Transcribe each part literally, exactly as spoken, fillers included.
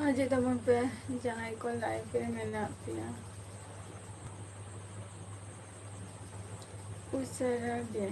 ᱦᱤᱡᱩᱜ ᱛᱟᱵᱚᱱ ᱯᱮ, ᱡᱟᱦᱟᱸᱭ ᱠᱚ live ᱨᱮ ᱢᱮᱱᱟᱜ ᱯᱮᱭᱟ, ᱩᱥᱟᱹᱨᱟ ᱜᱮ᱾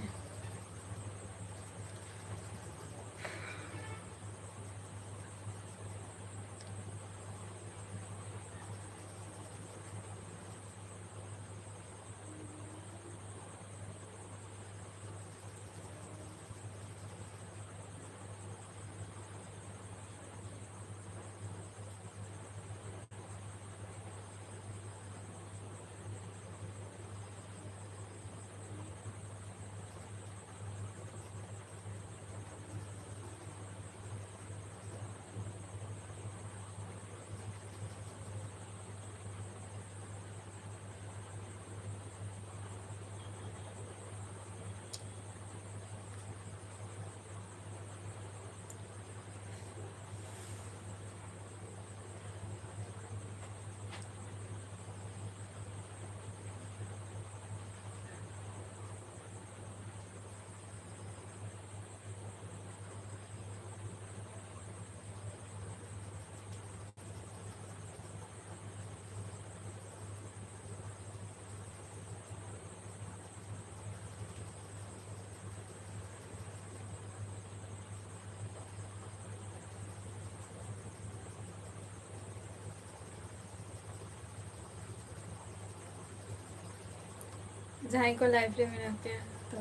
ᱡᱟᱦᱟᱸᱭ ᱠᱚ live ᱨᱮ ᱢᱮᱱᱟᱜ ᱯᱮᱭᱟ, ᱛᱚ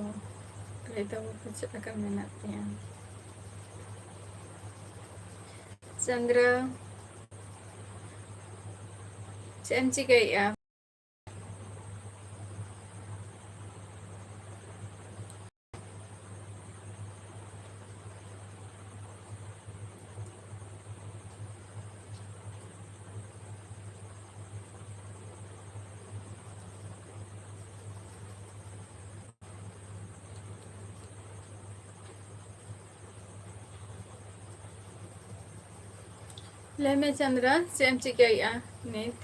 ᱞᱟᱹᱭ ᱛᱟᱵᱚᱱ ᱯᱮ ᱪᱮᱫ ᱞᱮᱠᱟ ᱢᱮᱱᱟᱜ ᱯᱮᱭᱟ? ᱪᱚᱱᱫᱨᱚ, ᱪᱮᱫ ᱮᱢ ᱪᱤᱠᱟᱹᱭᱮᱫᱼᱟ? ᱞᱟᱹᱭ ᱢᱮ ᱪᱚᱱᱫᱨᱟ, ᱪᱮᱫ ᱮᱢ ᱪᱤᱠᱟᱹᱭᱮᱫᱼᱟ ᱱᱤᱛ?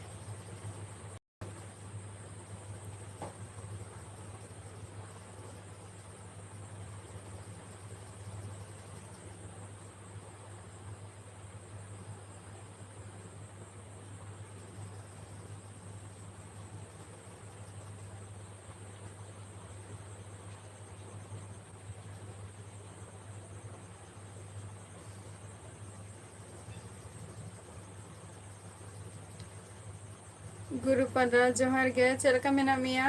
ᱜᱩᱨᱩᱯᱟᱫᱟ, ᱡᱚᱦᱟᱨ ᱜᱮ, ᱪᱮᱫ ᱞᱮᱠᱟ ᱢᱮᱱᱟᱜ ᱢᱮᱭᱟ?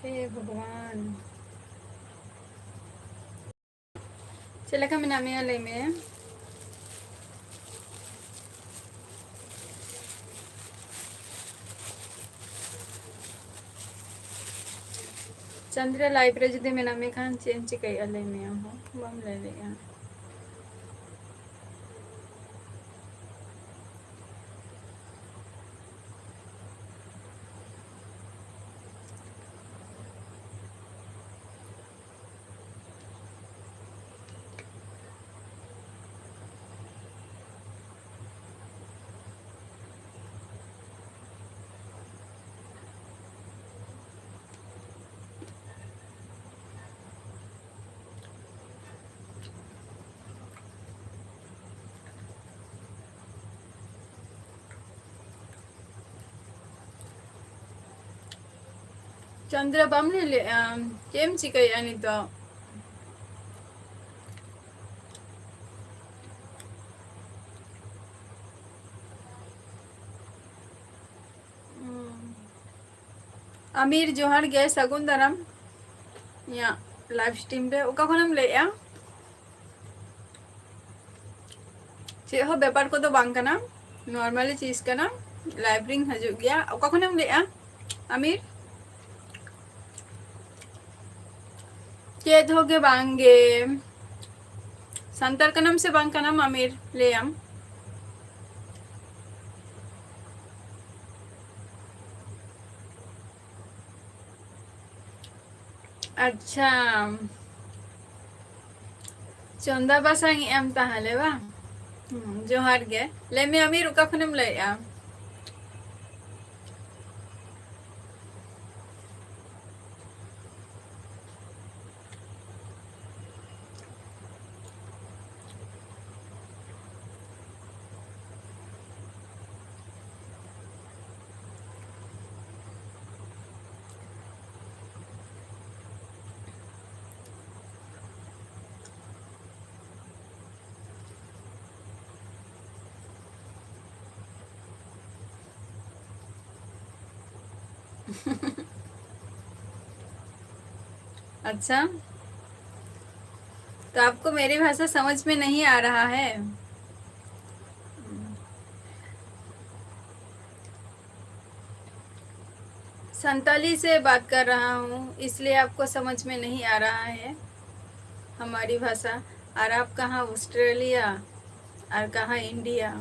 ᱦᱮ ᱵᱷᱚᱜᱚᱵᱟᱱ, ᱪᱮᱫ ᱞᱮᱠᱟ ᱢᱮᱱᱟᱜ ᱢᱮᱭᱟ ᱞᱟᱹᱭ ᱢᱮ? ᱪᱚᱱᱫᱨᱟ, live ᱨᱮ ᱡᱩᱫᱤ ᱢᱮᱱᱟᱜ ᱢᱮ ᱠᱷᱟᱱ ᱪᱮᱫ ᱮᱢ ᱪᱤᱠᱟᱹᱭᱮᱫᱼᱟ ᱞᱟᱹᱭ ᱢᱮ? ᱟᱢ ᱦᱚᱸ ᱵᱟᱢ ᱞᱟᱹᱭ ᱞᱮᱫᱼᱟ᱾ ᱪᱚᱱᱫᱨᱟ, ᱵᱟᱢ ᱞᱟᱹᱭ ᱞᱮᱫᱼᱟ, ᱪᱮᱫ ᱮᱢ ᱪᱤᱠᱟᱹᱭᱮᱫᱼᱟ ᱱᱤᱛᱚᱜ? ᱩᱸ᱾ ᱟᱢᱤᱨ, ᱡᱚᱦᱟᱨ ᱜᱮ, ᱥᱟᱹᱜᱩᱱ ᱫᱟᱨᱟᱢ ᱤᱧᱟᱹᱜ live stream ᱨᱮ᱾ ᱚᱠᱟ ᱠᱷᱚᱱᱮᱢ ᱞᱟᱹᱭᱮᱫᱼᱟ? ᱪᱮᱫ ᱦᱚᱸ ᱵᱮᱯᱟᱨ ᱠᱚᱫᱚ ᱵᱟᱝ ᱠᱟᱱᱟ, normally ᱪᱤᱡᱽ ᱠᱟᱱᱟ, live ᱨᱤᱧ ᱦᱤᱡᱩᱜ ᱜᱮᱭᱟ᱾ ᱚᱠᱟ ᱠᱷᱚᱱᱮᱢ ᱞᱟᱹᱭᱮᱫᱼᱟ ᱟᱢᱤᱨ? ᱪᱮᱫ ᱦᱚᱸ ᱜᱮ ᱵᱟᱝ ᱜᱮ᱾ ᱥᱟᱱᱛᱟᱲ ᱠᱟᱱᱟᱢ ᱥᱮ ᱵᱟᱝ ᱠᱟᱱᱟᱢ ᱟᱢᱤᱨ? ᱞᱟᱹᱭᱟᱢ᱾ ᱟᱪᱪᱷᱟ, ᱪᱚᱸᱫᱟ ᱵᱟᱥᱟᱝ ᱮᱫ ᱟᱢ ᱛᱟᱦᱞᱮ ᱵᱟᱝ? ᱦᱩᱸ, ᱡᱚᱦᱟᱨ ᱜᱮ᱾ ᱞᱟᱹᱭ ᱢᱮ ᱟᱢᱤᱨ, ᱚᱠᱟ ᱠᱷᱚᱱᱮᱢ ᱞᱟᱹᱭᱮᱫᱼᱟ? अच्छा, तो आपको मेरी भाषा समझ में नहीं आ रहा है? संताली से बात कर रहा हूँ, इसलिए आपको समझ में नहीं आ रहा है हमारी भाषा। और आप कहाँ ऑस्ट्रेलिया और कहाँ इंडिया?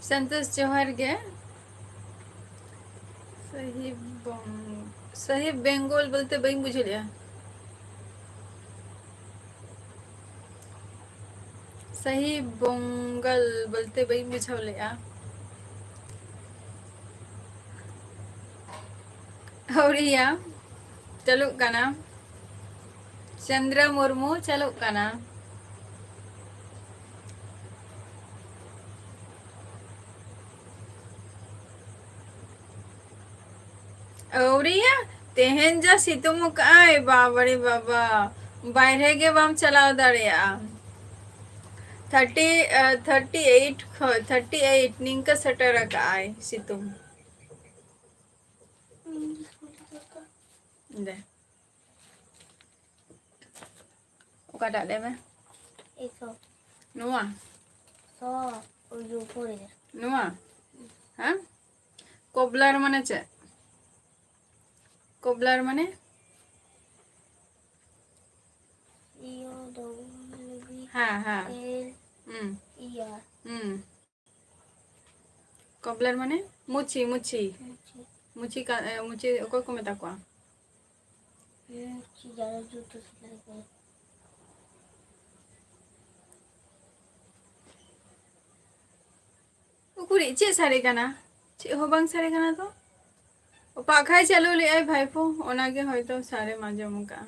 संतोष जोहार ᱜᱮ᱾ सही बंग-, सही बंगाल बोलते ᱵᱟᱹᱧ ᱵᱩᱡᱷᱟᱹᱣ ᱞᱮᱜᱼᱟ᱾ सही बंगाल बोलते ᱵᱟᱹᱧ ᱵᱩᱡᱷᱟᱹᱣ ᱞᱮᱜᱼᱟ᱾ ᱟᱹᱣᱨᱤᱭᱟ, ᱪᱟᱹᱞᱩᱜ ᱠᱟᱱᱟ᱾ ᱪᱚᱱᱫᱨᱟ ᱢᱩᱨᱢᱩ ᱪᱟᱹᱞᱩᱜ ᱠᱟᱱᱟ᱾ ᱟᱹᱣᱨᱤᱭᱟ, ᱛᱮᱦᱮᱧ ᱡᱟ ᱥᱤᱛᱩᱝ ᱟᱠᱟᱜᱼᱟᱭ, ᱵᱟᱵᱟᱨᱮ ᱵᱟᱵᱟ, ᱵᱟᱭᱨᱮ ᱜᱮ ᱵᱟᱢ ᱪᱟᱞᱟᱣ ᱫᱟᱲᱮᱭᱟᱜᱼᱟ᱾ ᱛᱷᱟᱨᱴᱤ, ᱟᱸ, ᱛᱷᱟᱨᱴᱤ ᱮᱭᱤᱴ ᱠᱷᱚᱱ, ᱛᱷᱟᱨᱴᱤ ᱮᱭᱤᱴ ᱱᱤᱝᱠᱟᱹ ᱥᱮᱴᱮᱨ ᱟᱠᱟᱜᱼᱟᱭ ᱥᱤᱛᱩᱝ᱾ ᱫᱮ᱾ ᱚᱠᱟᱴᱟᱜ ᱞᱟᱹᱭ ᱢᱮ? ᱮᱭ ᱥᱚ᱾ ᱱᱚᱣᱟ? ᱥᱚ, ᱳᱭ ᱡᱮ ᱩᱯᱚᱨᱮ᱾ ᱱᱚᱣᱟ? ᱦᱮᱸ? ᱠᱚᱵᱞᱟᱨ ᱢᱟᱱᱮ ᱪᱮᱫ? ᱠᱚᱵᱞᱟᱨ ᱢᱟᱱᱮ? ᱤᱭᱟᱹ ᱫᱚ ᱞᱟᱹᱜᱤᱫ ᱦᱮᱸ, ᱦᱮᱸ᱾ ᱮᱞ ᱦᱩᱸ᱾ ᱤᱭᱟᱨ᱾ ᱦᱩᱸ᱾ ᱠᱚᱵᱞᱟᱨ ᱢᱟᱱᱮ? ᱢᱩᱪᱤ, ᱢᱩᱪᱤ᱾ ᱢᱩᱪᱤ᱾ ᱢᱩᱪᱤ ᱠᱟ-, ᱮ, ᱢᱩᱪᱤ ᱚᱠᱚᱭ ᱠᱚ ᱢᱮᱛᱟ ᱠᱚᱣᱟ? ᱢᱩᱪᱤ ᱡᱟᱦᱟᱸ ᱡᱩᱛᱟᱹ ᱥᱤᱞᱟᱹᱭ ᱠᱚ᱾ ᱩᱠᱩᱨᱤᱡ, ᱪᱮᱫ ᱥᱟᱰᱮ ᱠᱟᱱᱟ? ᱪᱮᱫ ᱦᱚᱸ ᱵᱟᱝ ᱥᱟᱰᱮ ᱠᱟᱱᱟ ᱛᱚ᱾ ᱯᱟᱠᱷᱟᱭ ᱪᱟᱹᱞᱩ ᱞᱮᱜᱼᱟᱭ ᱵᱷᱟᱭᱯᱳ, ᱚᱱᱟᱜᱮ ᱦᱚᱭᱛᱳ ᱥᱟᱰᱮᱢ ᱟᱸᱡᱚᱢ ᱟᱠᱟᱜᱼᱟ᱾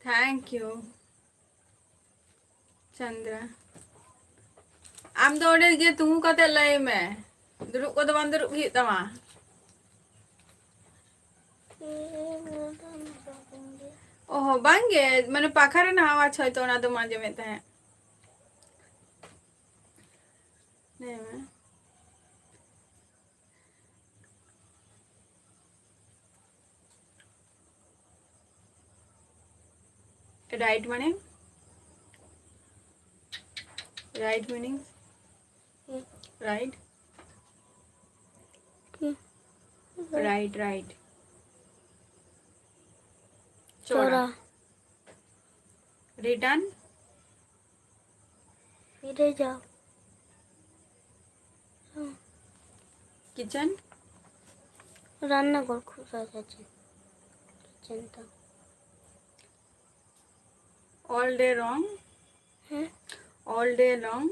Thank you᱾ ᱪᱚᱱᱫᱨᱟ, ᱟᱢ ᱫᱚ ᱚᱸᱰᱮ ᱜᱮ ᱛᱤᱸᱜᱩ ᱠᱟᱛᱮ ᱞᱟᱹᱭ ᱢᱮ, ᱫᱩᱲᱩᱵ ᱠᱚᱫᱚ ᱵᱟᱝ ᱫᱩᱲᱩᱵ ᱦᱩᱭᱩᱜ ᱛᱟᱢᱟ᱾ ᱚ ᱦᱚᱸ, ᱵᱟᱝ ᱜᱮ, ᱢᱟᱱᱮ ᱯᱟᱠᱷᱟ ᱨᱮᱱᱟᱜ ᱟᱣᱟᱡᱽ ᱦᱚᱭᱛᱳ ᱚᱱᱟ ᱫᱚᱢ ᱟᱸᱡᱚᱢᱮᱫ ᱛᱟᱦᱮᱸᱫ᱾ ᱞᱟᱹᱭ ᱢᱮ᱾ Right ᱢᱟᱱᱮ? Right meaning? Right? ᱦᱩᱸ᱾ Right, right. ᱪᱚᱲᱟ᱾ ᱪᱚᱲᱟ᱾ Return? ᱯᱷᱤᱨᱮ ᱡᱟᱣ᱾ Kitchen? রান্নাঘর খুব সাজাচ্ছে। Kitchen টা। All day long? ᱦᱮᱸ? All day long?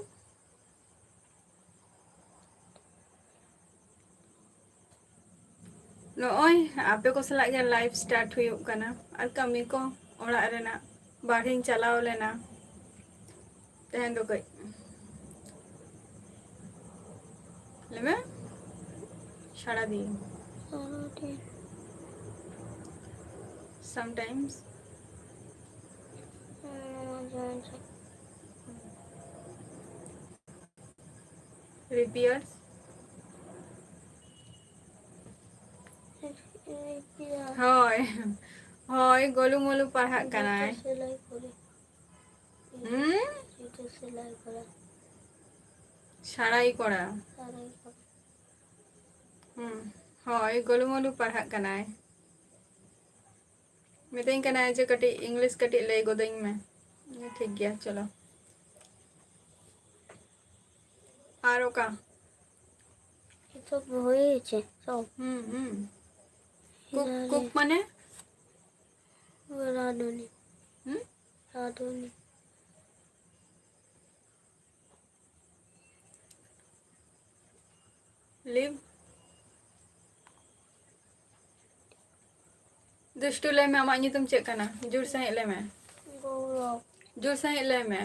ᱱᱚᱜᱼᱚᱭ ᱟᱯᱮ ᱠᱚ ᱥᱟᱞᱟᱜ ᱜᱮ live start ᱦᱩᱭᱩᱜ ᱠᱟᱱᱟ, ᱟᱨ ᱠᱟᱹᱢᱤ ᱠᱚ ᱚᱲᱟᱜ ᱨᱮᱱᱟᱜ, ᱵᱟᱨᱦᱮᱧ ᱪᱟᱞᱟᱣ ᱞᱮᱱᱟ ᱛᱮᱦᱮᱧ ᱫᱚ ᱠᱟᱹᱡ᱾ ᱞᱟᱹᱭ ᱢᱮ᱾ ᱥᱟᱨᱟᱫᱤᱱ᱾ ᱥᱟᱨᱟᱫᱤᱱ᱾ Sometimes᱾ ᱦᱩᱸ, ᱢᱟᱡᱷᱮ ᱢᱟᱡᱷᱮ᱾ Repairs? Repair. ᱦᱳᱭ, ᱦᱳᱭ, ᱜᱳᱞᱩ ᱢᱳᱞᱩ ᱯᱟᱲᱦᱟᱜ ᱠᱟᱱᱟᱭ᱾ ᱡᱩᱛᱟᱹ ᱥᱮᱞᱟᱭ ᱠᱚᱨᱮ᱾ ᱦᱩᱸ? ᱡᱩᱛᱟᱹ ᱥᱮᱞᱟᱭ ᱠᱚᱨᱮ᱾ ᱥᱟᱲᱟᱭ ᱠᱚᱲᱟ᱾ ᱥᱟᱲᱟᱭ ᱠᱚᱨᱮ᱾ ᱦᱩᱸ, ᱦᱳᱭ, ᱜᱳᱞᱩ ᱢᱳᱞᱩ ᱯᱟᱲᱦᱟᱜ ᱠᱟᱱᱟᱭ᱾ ᱢᱤᱛᱟᱹᱧ ᱠᱟᱱᱟᱭ ᱡᱮ ᱠᱟᱹᱴᱤᱡ English ᱠᱟᱹᱴᱤᱡ ᱞᱟᱹᱭ ᱜᱚᱫᱟᱹᱧ ᱢᱮ᱾ ᱴᱷᱤᱠ ᱜᱮᱭᱟ, ᱪᱚᱞᱚ᱾ ᱟᱨ ᱚᱠᱟ? ᱥᱚᱵ ᱦᱩᱭ ᱦᱮᱪᱮ, ᱥᱚᱵ᱾ ᱦᱩᱸ, ᱦᱩᱸ᱾ ᱠᱩᱠ, ᱦᱤᱱᱟᱹ ᱠᱩᱠ ᱨᱮ᱾ ᱢᱟᱱᱮ? ᱨᱟᱫᱷᱩᱱᱤ᱾ ᱦᱩᱸ? ᱨᱟᱫᱷᱩᱱᱤ᱾ Leave. ᱫᱩᱥᱴᱩ, ᱞᱟᱹᱭ ᱢᱮ, ᱟᱢᱟᱜ ᱧᱩᱛᱩᱢ ᱪᱮᱫ ᱠᱟᱱᱟ? ᱡᱳᱨ ᱥᱟᱺᱦᱤᱡ ᱞᱟᱹᱭ ᱢᱮ᱾ ᱜᱳᱣᱨᱚᱵ᱾ ᱡᱳᱨ ᱥᱟᱺᱦᱤᱡ ᱞᱟᱹᱭ ᱢᱮ᱾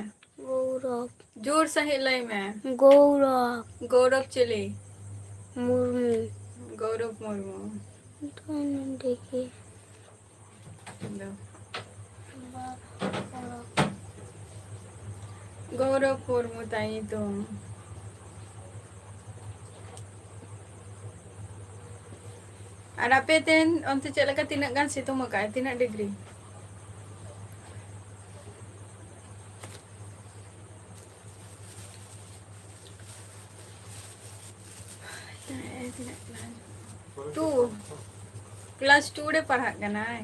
ᱜᱳᱣᱨᱚᱵ᱾ ᱡᱳᱨ ᱥᱟᱺᱦᱤᱡ ᱞᱟᱹᱭ ᱢᱮ᱾ ᱜᱳᱣᱨᱚᱵ᱾ ᱜᱳᱣᱨᱚᱵ ᱪᱤᱞᱤ? ᱢᱩᱨᱢᱩ᱾ ᱜᱳᱣᱨᱚᱵ ᱢᱩᱨᱢᱩ᱾ ᱱᱚᱰᱮ ᱜᱮ᱾ ᱫᱚ ᱜᱚᱣᱨᱚᱵ ᱢᱩᱨᱢᱩ ᱛᱟᱭ ᱧᱩᱛᱩᱢ᱾ ᱟᱨ ᱟᱯᱮ ᱛᱮᱱ ᱚᱱᱛᱮ ᱪᱮᱫ ᱞᱮᱠᱟ, ᱛᱤᱱᱟᱹᱜ ᱜᱟᱱ ᱥᱤᱛᱩᱝ ᱟᱠᱟᱫᱼᱟᱭ, ᱛᱤᱱᱟᱹᱜ ᱰᱤᱜᱽᱨᱤ? ᱛᱤᱱᱟᱹᱜ ᱠᱞᱟᱥ? ᱴᱩ᱾ ᱠᱞᱟᱥ ᱴᱩ ᱨᱮ ᱯᱟᱲᱦᱟᱜ ᱠᱟᱱᱟᱭ᱾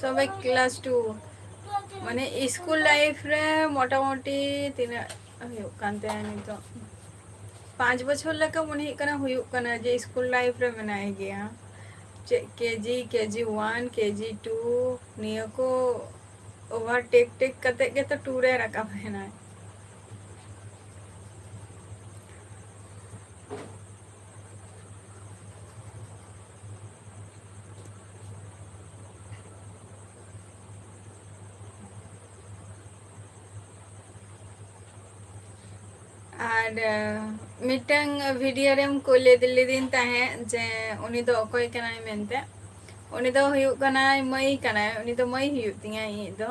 ᱥᱚᱵᱮ ᱠᱞᱟᱥ ᱴᱩ᱾ ᱢᱟᱱᱮ ᱥᱠᱩᱞ ᱞᱟᱭᱤᱯᱷ ᱨᱮ ᱢᱚᱴᱟᱢᱩᱴᱤ ᱛᱤᱱᱟᱹᱜ ᱦᱩᱭᱩᱜ ᱠᱟᱱ ᱛᱟᱭᱟ ᱱᱤᱛᱚᱜ? ᱯᱟᱸᱪ ᱵᱚᱪᱷᱚᱨ ᱞᱮᱠᱟ ᱢᱚᱱᱮ ᱦᱩᱭᱩᱜ ᱠᱟᱱᱟ, ᱦᱩᱭᱩᱜ ᱠᱟᱱᱟ ᱡᱮ ᱥᱠᱩᱞ ᱞᱟᱭᱤᱯᱷ ᱨᱮ ᱢᱮᱱᱟᱭ ᱜᱮᱭᱟ᱾ ᱪᱮᱫ ᱠᱮᱡᱤ, ᱠᱮᱡᱤ ᱳᱣᱟᱱ, ᱠᱮᱡᱤ ᱴᱩ, ᱱᱤᱭᱟᱹ ᱠᱚ ᱳᱵᱷᱟᱨ ᱴᱮᱠ ᱴᱮᱠ ᱠᱟᱛᱮ ᱜᱮᱛᱚ ᱴᱩ ᱨᱮ ᱨᱟᱠᱟᱵ ᱮᱱᱟᱭ᱾ ᱟᱨ ᱢᱤᱫᱴᱟᱝ ᱵᱷᱤᱰᱤᱭᱳ ᱨᱮᱢ ᱠᱩᱞᱤ ᱞᱤᱫᱤᱧ ᱛᱟᱦᱮᱸᱫ ᱡᱮ ᱩᱱᱤ ᱫᱚ ᱚᱠᱚᱭ ᱠᱟᱱᱟᱭ ᱢᱮᱱᱛᱮ᱾ ᱩᱱᱤ ᱫᱚ ᱦᱩᱭᱩᱜ ᱠᱟᱱᱟᱭ, ᱢᱟᱹᱭ ᱠᱟᱱᱟᱭ, ᱩᱱᱤ ᱫᱚ ᱢᱟᱹᱭ ᱦᱩᱭᱩᱜ ᱛᱤᱧᱟᱹ ᱤᱧᱤᱡ ᱫᱚ᱾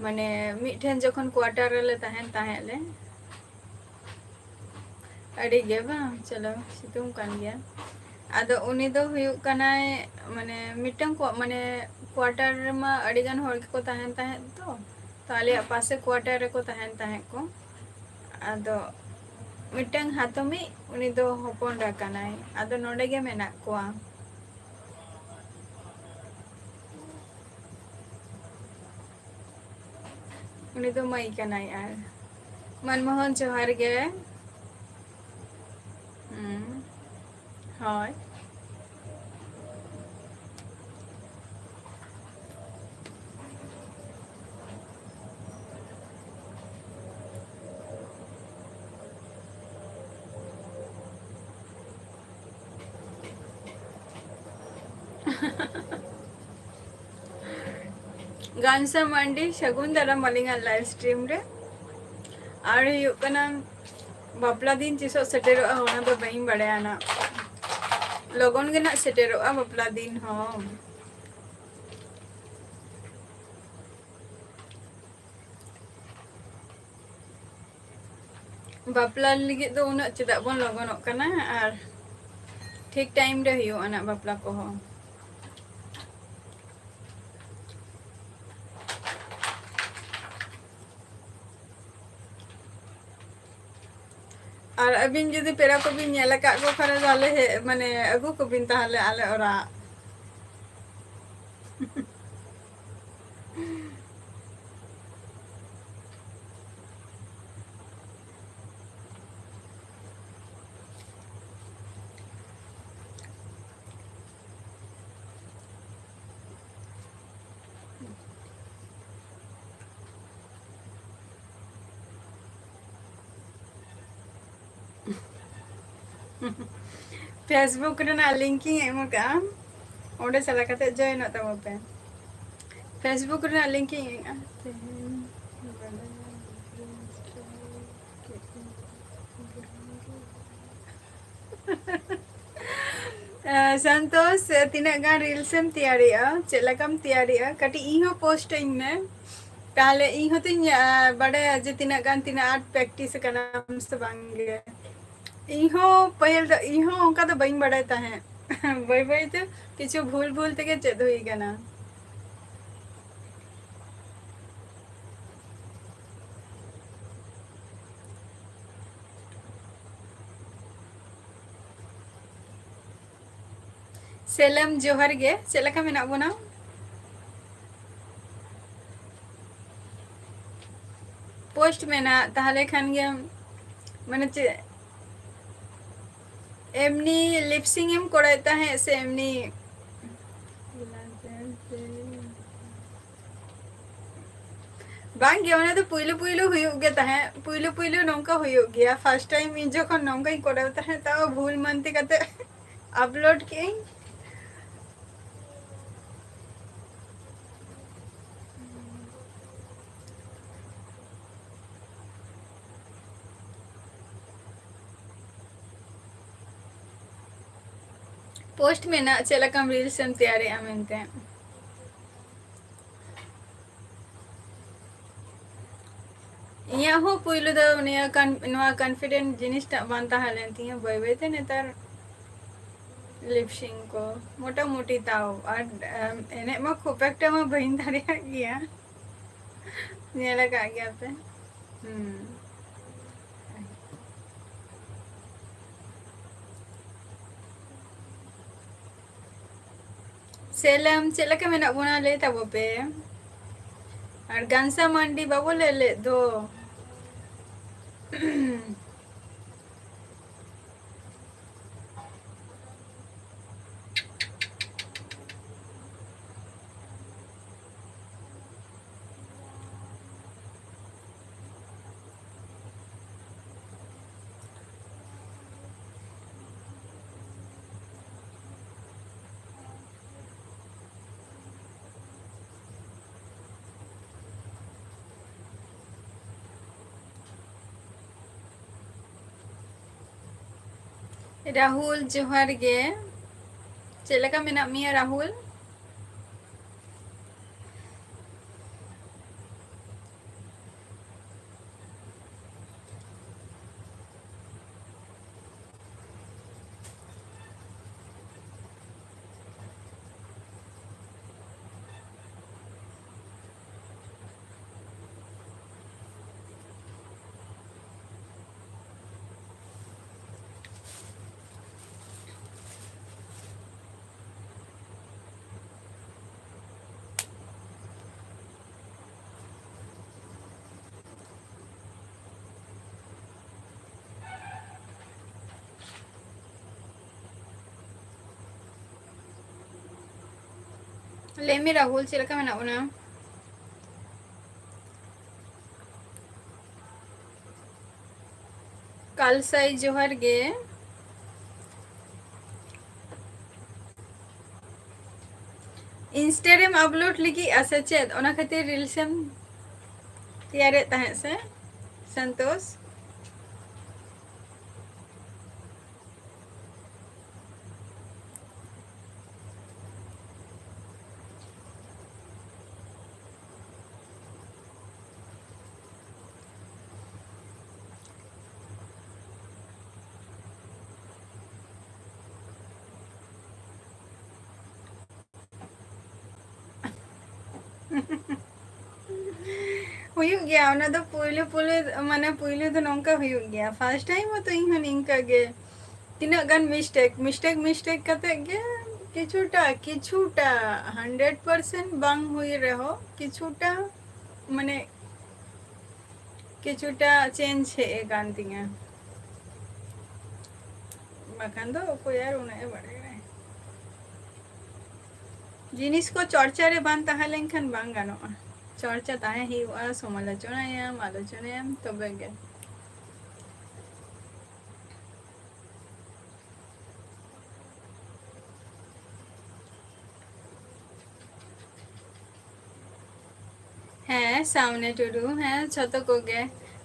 ᱢᱟᱱᱮ ᱢᱤᱫᱴᱷᱮᱱ ᱡᱚᱠᱷᱚᱱ ᱠᱳᱣᱟᱴᱟᱨ ᱨᱮᱞᱮ ᱛᱟᱦᱮᱱ ᱛᱟᱦᱮᱸᱫ ᱞᱮ, ᱟᱹᱰᱤ ᱜᱮ ᱵᱟᱝ, ᱪᱚᱞᱚ, ᱥᱤᱛᱩᱝ ᱠᱟᱱ ᱜᱮᱭᱟ᱾ ᱟᱫᱚ ᱩᱱᱤ ᱫᱚ ᱦᱩᱭᱩᱜ ᱠᱟᱱᱟᱭ, ᱢᱟᱱᱮ ᱢᱤᱫᱴᱟᱝ ᱠᱚ, ᱢᱟᱱᱮ ᱠᱳᱣᱟᱴᱟᱨ ᱨᱮᱢᱟ ᱟᱹᱰᱤ ᱜᱟᱱ ᱦᱚᱲ ᱜᱮᱠᱚ ᱛᱟᱦᱮᱱ ᱛᱟᱦᱮᱸᱫ ᱛᱚ, ᱛᱚ ᱟᱞᱮᱭᱟᱜ ᱯᱟᱥᱮ ᱠᱳᱣᱟᱴᱟᱨ ᱨᱮᱠᱚ ᱛᱟᱦᱮᱱ ᱛᱟᱦᱮᱸᱫ ᱠᱚ᱾ ᱟᱫᱚ ᱢᱤᱫᱴᱟᱝ ᱦᱟᱛᱚᱢᱤᱡ, ᱩᱱᱤ ᱫᱚ ᱦᱚᱯᱚᱱ ᱮᱨᱟ ᱠᱟᱱᱟᱭ, ᱟᱫᱚ ᱱᱚᱰᱮ ᱜᱮ ᱢᱮᱱᱟᱜ ᱠᱚᱣᱟ᱾ ᱩᱱᱤ ᱫᱚ ᱢᱟᱹᱭ ᱠᱟᱱᱟᱭ᱾ ᱟᱨ ᱢᱟᱱᱢᱳᱦᱚᱱ, ᱡᱚᱦᱟᱨ ᱜᱮ᱾ ᱦᱩᱸ, ᱦᱳᱭ᱾ ᱜᱟᱱᱥᱟ ᱢᱟᱱᱰᱤ, ᱥᱟᱹᱜᱩᱱ ᱫᱟᱨᱟᱢ ᱟᱹᱞᱤᱧᱟᱜ ᱞᱟᱭᱤᱵᱷ ᱥᱴᱨᱤᱢ ᱨᱮ᱾ ᱟᱨ ᱦᱩᱭᱩᱜ ᱠᱟᱱᱟ, ᱵᱟᱯᱞᱟ ᱫᱤᱱ ᱛᱤᱥᱚᱜ ᱥᱮᱴᱮᱨᱚᱜᱼᱟ, ᱚᱱᱟ ᱫᱚ ᱵᱟᱹᱧ ᱵᱟᱲᱟᱭᱟ ᱱᱟᱜ᱾ ᱞᱚᱜᱚᱱ ᱜᱮ ᱱᱟᱜ ᱥᱮᱴᱮᱨᱚᱜᱼᱟ ᱵᱟᱯᱞᱟ ᱫᱤᱱ ᱦᱚᱸ᱾ ᱵᱟᱯᱞᱟ ᱞᱟᱹᱜᱤᱫ ᱫᱚ ᱩᱱᱟᱹᱜ ᱪᱮᱫᱟᱜ ᱵᱚᱱ ᱞᱚᱜᱚᱱᱚᱜ ᱠᱟᱱᱟ, ᱟᱨ ᱴᱷᱤᱠ time ᱨᱮ ᱦᱩᱭᱩᱜᱼᱟ ᱱᱟᱜ ᱵᱟᱯᱞᱟ ᱠᱚᱦᱚᱸ᱾ ᱟᱨ ᱟᱹᱵᱤᱱ ᱡᱩᱫᱤ ᱯᱮᱲᱟ ᱠᱚᱵᱤᱱ ᱧᱮᱞ ᱟᱠᱟᱫ ᱠᱚ ᱠᱷᱟᱱ, ᱛᱟᱦᱚᱞᱮ ᱦᱮᱡ, ᱢᱟᱱᱮ, ᱟᱹᱜᱩ ᱠᱚᱵᱤᱱ ᱛᱟᱦᱚᱞᱮ ᱟᱞᱮ ᱚᱲᱟᱜ᱾ Facebook ᱨᱮᱱᱟᱜ link ᱤᱧ ᱮᱢ ᱟᱠᱟᱫᱼᱟ, ᱚᱸᱰᱮ ᱪᱟᱞᱟᱣ ᱠᱟᱛᱮ join ᱚᱜ ᱛᱟᱵᱚᱱ ᱯᱮ᱾ Facebook ᱨᱮᱱᱟᱜ link ᱤᱧ ᱮᱢ ᱟᱠᱟᱫᱼᱟ᱾ ᱟᱸ, ᱥᱚᱱᱛᱳᱥ, ᱛᱤᱱᱟᱹᱜ ᱜᱟᱱ reels ᱮᱢ ᱛᱮᱭᱟᱨᱮᱜᱼᱟ, ᱪᱮᱫ ᱞᱮᱠᱟᱢ ᱛᱮᱭᱟᱨᱮᱜᱼᱟ? ᱠᱟᱹᱴᱤᱡ ᱤᱧ ᱦᱚᱸ post ᱟᱹᱧ ᱢᱮ, ᱛᱟᱦᱞᱮ ᱤᱧ ᱦᱚᱸᱛᱚᱧ, ᱟᱸ, ᱵᱟᱰᱟᱭᱟ ᱡᱮ ᱛᱤᱱᱟᱹᱜ ᱜᱟᱱ, ᱛᱤᱱᱟᱹᱜ ᱟᱸᱴ practice ᱟᱠᱟᱱᱟᱢ ᱥᱮ ᱵᱟᱝ ᱜᱮ᱾ ᱤᱧ ᱦᱚᱸ ᱯᱟᱹᱦᱤᱞ ᱫᱚ, ᱤᱧ ᱦᱚᱸ ᱚᱱᱠᱟ ᱫᱚ ᱵᱟᱹᱧ ᱵᱟᱰᱟᱭ ᱛᱟᱦᱮᱸᱫ᱾ ᱵᱟᱹᱭ ᱵᱟᱹᱭ ᱛᱮ ᱠᱤᱪᱷᱩ ᱵᱷᱩᱞ ᱵᱷᱩᱞ ᱛᱮᱜᱮ ᱪᱮᱫ ᱦᱩᱭ ᱟᱠᱟᱱᱟ᱾ ᱥᱮᱞᱮᱢ, ᱡᱚᱦᱟᱨ ᱜᱮ, ᱪᱮᱫ ᱞᱮᱠᱟ ᱢᱮᱱᱟᱜ ᱵᱚᱱᱟ? Post ᱢᱮᱱᱟᱜ, ᱛᱟᱦᱞᱮ ᱠᱷᱟᱱ ᱜᱮ, ᱢᱟᱱᱮ ᱪᱮᱫ, ᱮᱢᱱᱤ lip sync ᱮᱢ ᱠᱚᱨᱟᱣᱮᱫ ᱛᱟᱦᱮᱸᱫ ᱥᱮ ᱮᱢᱱᱤ? ᱵᱟᱝ ᱜᱮ, ᱚᱱᱟ ᱫᱚ ᱯᱩᱭᱞᱩ ᱯᱩᱭᱞᱩ ᱦᱩᱭᱩᱜ ᱜᱮ ᱛᱟᱦᱮᱸᱫ, ᱯᱩᱭᱞᱩ ᱯᱩᱭᱞᱩ ᱱᱚᱝᱠᱟ ᱦᱩᱭᱩᱜ ᱜᱮᱭᱟ᱾ First time ᱤᱧ ᱡᱚᱠᱷᱚᱱ ᱱᱚᱝᱠᱟᱧ ᱠᱚᱨᱟᱣ ᱛᱟᱦᱮᱸᱫ, ᱛᱟᱣ ᱵᱷᱩᱞ ᱢᱟᱱᱛᱤ ᱠᱟᱛᱮ upload ᱠᱮᱜᱼᱟᱹᱧ᱾ ᱯᱳᱥᱴ ᱢᱮᱱᱟᱜ, ᱪᱮᱫ ᱞᱮᱠᱟᱢ ᱨᱤᱞᱥ ᱮᱢ ᱛᱮᱭᱟᱨᱮᱜᱼᱟ ᱢᱮᱱᱛᱮ᱾ ᱤᱧᱟᱹᱜ ᱦᱚᱸ ᱯᱩᱭᱞᱩ ᱫᱚ ᱱᱤᱭᱟᱹ ᱠᱟᱱ-, ᱱᱚᱣᱟ ᱠᱚᱱᱯᱷᱤᱰᱮᱱᱴ ᱡᱤᱱᱤᱥᱴᱟᱜ ᱵᱟᱝ ᱛᱟᱦᱮᱸ ᱞᱮᱱ ᱛᱤᱧᱟᱹ᱾ ᱵᱟᱹᱭ ᱵᱟᱹᱭ ᱛᱮ ᱱᱮᱛᱟᱨ ᱞᱤᱯᱥᱤᱝ ᱠᱚ ᱢᱚᱴᱟᱢᱩᱴᱤ ᱛᱟᱣ, ᱟᱨ, ᱮᱢ, ᱮᱱᱮᱡ ᱢᱟ ᱠᱷᱩᱵ ᱮᱠᱴᱟ ᱢᱟ ᱵᱟᱹᱧ ᱫᱟᱲᱮᱭᱟᱜ ᱜᱮᱭᱟ᱾ ᱧᱮᱞ ᱟᱠᱟᱫ ᱜᱮᱭᱟ ᱯᱮ᱾ ᱦᱩᱸ᱾ ᱥᱮᱞᱮᱢ, ᱪᱮᱫ ᱞᱮᱠᱟ ᱢᱮᱱᱟᱜ ᱵᱚᱱᱟ ᱞᱟᱹᱭ ᱛᱟᱵᱚ ᱯᱮ᱾ ᱟᱨ ᱜᱟᱱᱥᱟ ᱢᱟᱱᱰᱤ ᱵᱟᱵᱚ ᱞᱟᱹᱭ ᱞᱮᱫ ᱫᱚ᱾ ᱨᱟᱦᱩᱞ, ᱡᱚᱦᱟᱨ ᱜᱮ᱾ ᱪᱮᱫ ᱞᱮᱠᱟ ᱢᱮᱱᱟᱜ ᱢᱮᱭᱟ, ᱨᱟᱦᱩᱞ? ᱞᱟᱹᱭ ᱢᱮ ᱨᱟᱦᱩᱞ, ᱪᱮᱫ ᱞᱮᱠᱟ ᱢᱮᱱᱟᱜ ᱵᱚᱱᱟ? ᱠᱟᱞᱥᱟᱭ, ᱡᱚᱦᱟᱨ ᱜᱮ᱾ ᱤᱱᱥᱴᱟ ᱨᱮᱢ ᱟᱯᱞᱳᱰ ᱞᱟᱹᱜᱤᱫ ᱟ ᱥᱮ ᱪᱮᱫ? ᱚᱱᱟ ᱠᱷᱟᱹᱛᱤᱨ ᱨᱤᱞᱥ ᱮᱢ ᱛᱮᱭᱟᱨᱮᱫ ᱛᱟᱦᱮᱸᱫ ᱥᱮ, ᱥᱚᱱᱛᱳᱥ? ᱦᱩᱭᱩᱜ ᱜᱮᱭᱟ, ᱚᱱᱟ ᱫᱚ ᱯᱩᱭᱞᱩ ᱯᱩᱭᱞᱩ, ᱢᱟᱱᱮ, ᱯᱩᱭᱞᱩ ᱫᱚ ᱱᱚᱝᱠᱟ ᱦᱩᱭᱩᱜ ᱜᱮᱭᱟ᱾ First time ᱦᱚᱸᱛᱚ ᱤᱧ ᱦᱚᱸ ᱱᱤᱝᱠᱟ ᱜᱮ᱾ ᱛᱤᱱᱟᱹᱜ ᱜᱟᱱ mistake, mistake, mistake ᱠᱟᱛᱮ ᱜᱮ ᱠᱤᱪᱷᱩᱴᱟ, ᱠᱤᱪᱷᱩᱴᱟ, hundred percent ᱵᱟᱝ ᱦᱩᱭ ᱨᱮᱦᱚᱸ, ᱠᱤᱪᱷᱩᱴᱟ, ᱢᱟᱱᱮ, ᱠᱤᱪᱷᱩᱴᱟ change ᱦᱮᱡ ᱟᱠᱟᱱ ᱛᱤᱧᱟᱹ᱾ ᱵᱟᱠᱷᱟᱱ ᱫᱚ ᱚᱠᱚᱭ ᱟᱨ ᱩᱱᱟᱹᱜ ᱮ ᱵᱟᱲᱟᱭᱟ? ᱡᱤᱱᱤᱥ ᱠᱚ ᱪᱚᱨᱪᱟ ᱨᱮ ᱵᱟᱝ ᱛᱟᱦᱮᱸ ᱞᱮᱱᱠᱷᱟᱱ ᱵᱟᱝ ᱜᱟᱱᱚᱜᱼᱟ᱾ ᱪᱚᱨᱪᱟ ᱛᱟᱦᱮᱸ ᱦᱩᱭᱩᱜᱼᱟ, ᱥᱚᱢᱟᱞᱳᱪᱚᱱᱟᱭᱟᱢ, ᱟᱞᱳᱪᱚᱱᱟᱭᱟᱢ, ᱛᱚᱵᱮ ᱜᱮ᱾ ᱦᱮᱸ, ᱥᱟᱢᱱᱮ ᱴᱩᱰᱩ, ᱦᱮᱸ, ᱡᱷᱚᱛᱚ ᱠᱚᱜᱮ᱾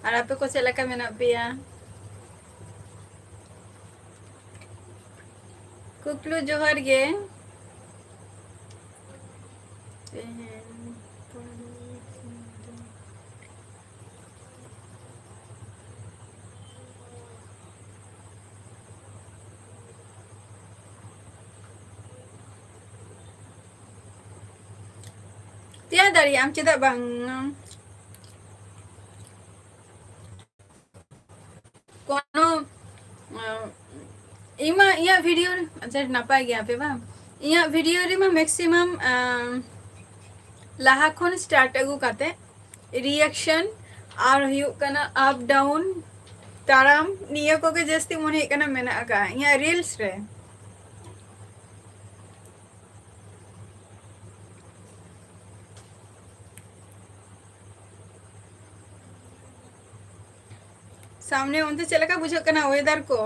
ᱟᱨ ᱟᱯᱮ ᱠᱚ ᱪᱮᱫ ᱞᱮᱠᱟ ᱢᱮᱱᱟᱜ ᱯᱮᱭᱟ? ᱠᱩᱠᱞᱩ, ᱡᱚᱦᱟᱨ ᱜᱮ᱾ ᱛᱮᱦᱮᱧ ᱛᱮᱭᱟᱨ ᱫᱟᱲᱮᱭᱟᱜ ᱟᱢ, ᱪᱮᱫᱟᱜ ᱵᱟᱝ? ᱠᱳᱱᱳ, ᱟᱸ, ᱤᱧ ᱢᱟ ᱤᱧᱟᱹᱜ video ᱨᱮ, ᱟᱪᱪᱷᱟ, ᱱᱟᱯᱟᱭ ᱜᱮᱭᱟ ᱯᱮ ᱵᱟᱝ? ᱤᱧᱟᱹᱜ video ᱨᱮᱢᱟ maximum, ᱟᱸ, ᱞᱟᱦᱟ ᱠᱷᱚᱱ start ᱟᱹᱜᱩ ᱠᱟᱛᱮ reaction ᱟᱨ ᱦᱩᱭᱩᱜ ᱠᱟᱱᱟ up down, ᱛᱟᱲᱟᱢ, ᱱᱤᱭᱟᱹ ᱠᱚᱜᱮ ᱡᱟᱹᱥᱛᱤ ᱢᱚᱱᱮ ᱦᱩᱭᱩᱜ ᱠᱟᱱᱟ ᱢᱮᱱᱟᱜ ᱟᱠᱟᱫᱼᱟ ᱤᱧᱟᱹᱜ reels ᱨᱮ᱾ ᱥᱟᱢᱱᱮ ᱚᱱᱛᱮ ᱪᱮᱫ ᱞᱮᱠᱟ ᱵᱩᱡᱷᱟᱹᱜ ᱠᱟᱱᱟ weather ᱠᱚ?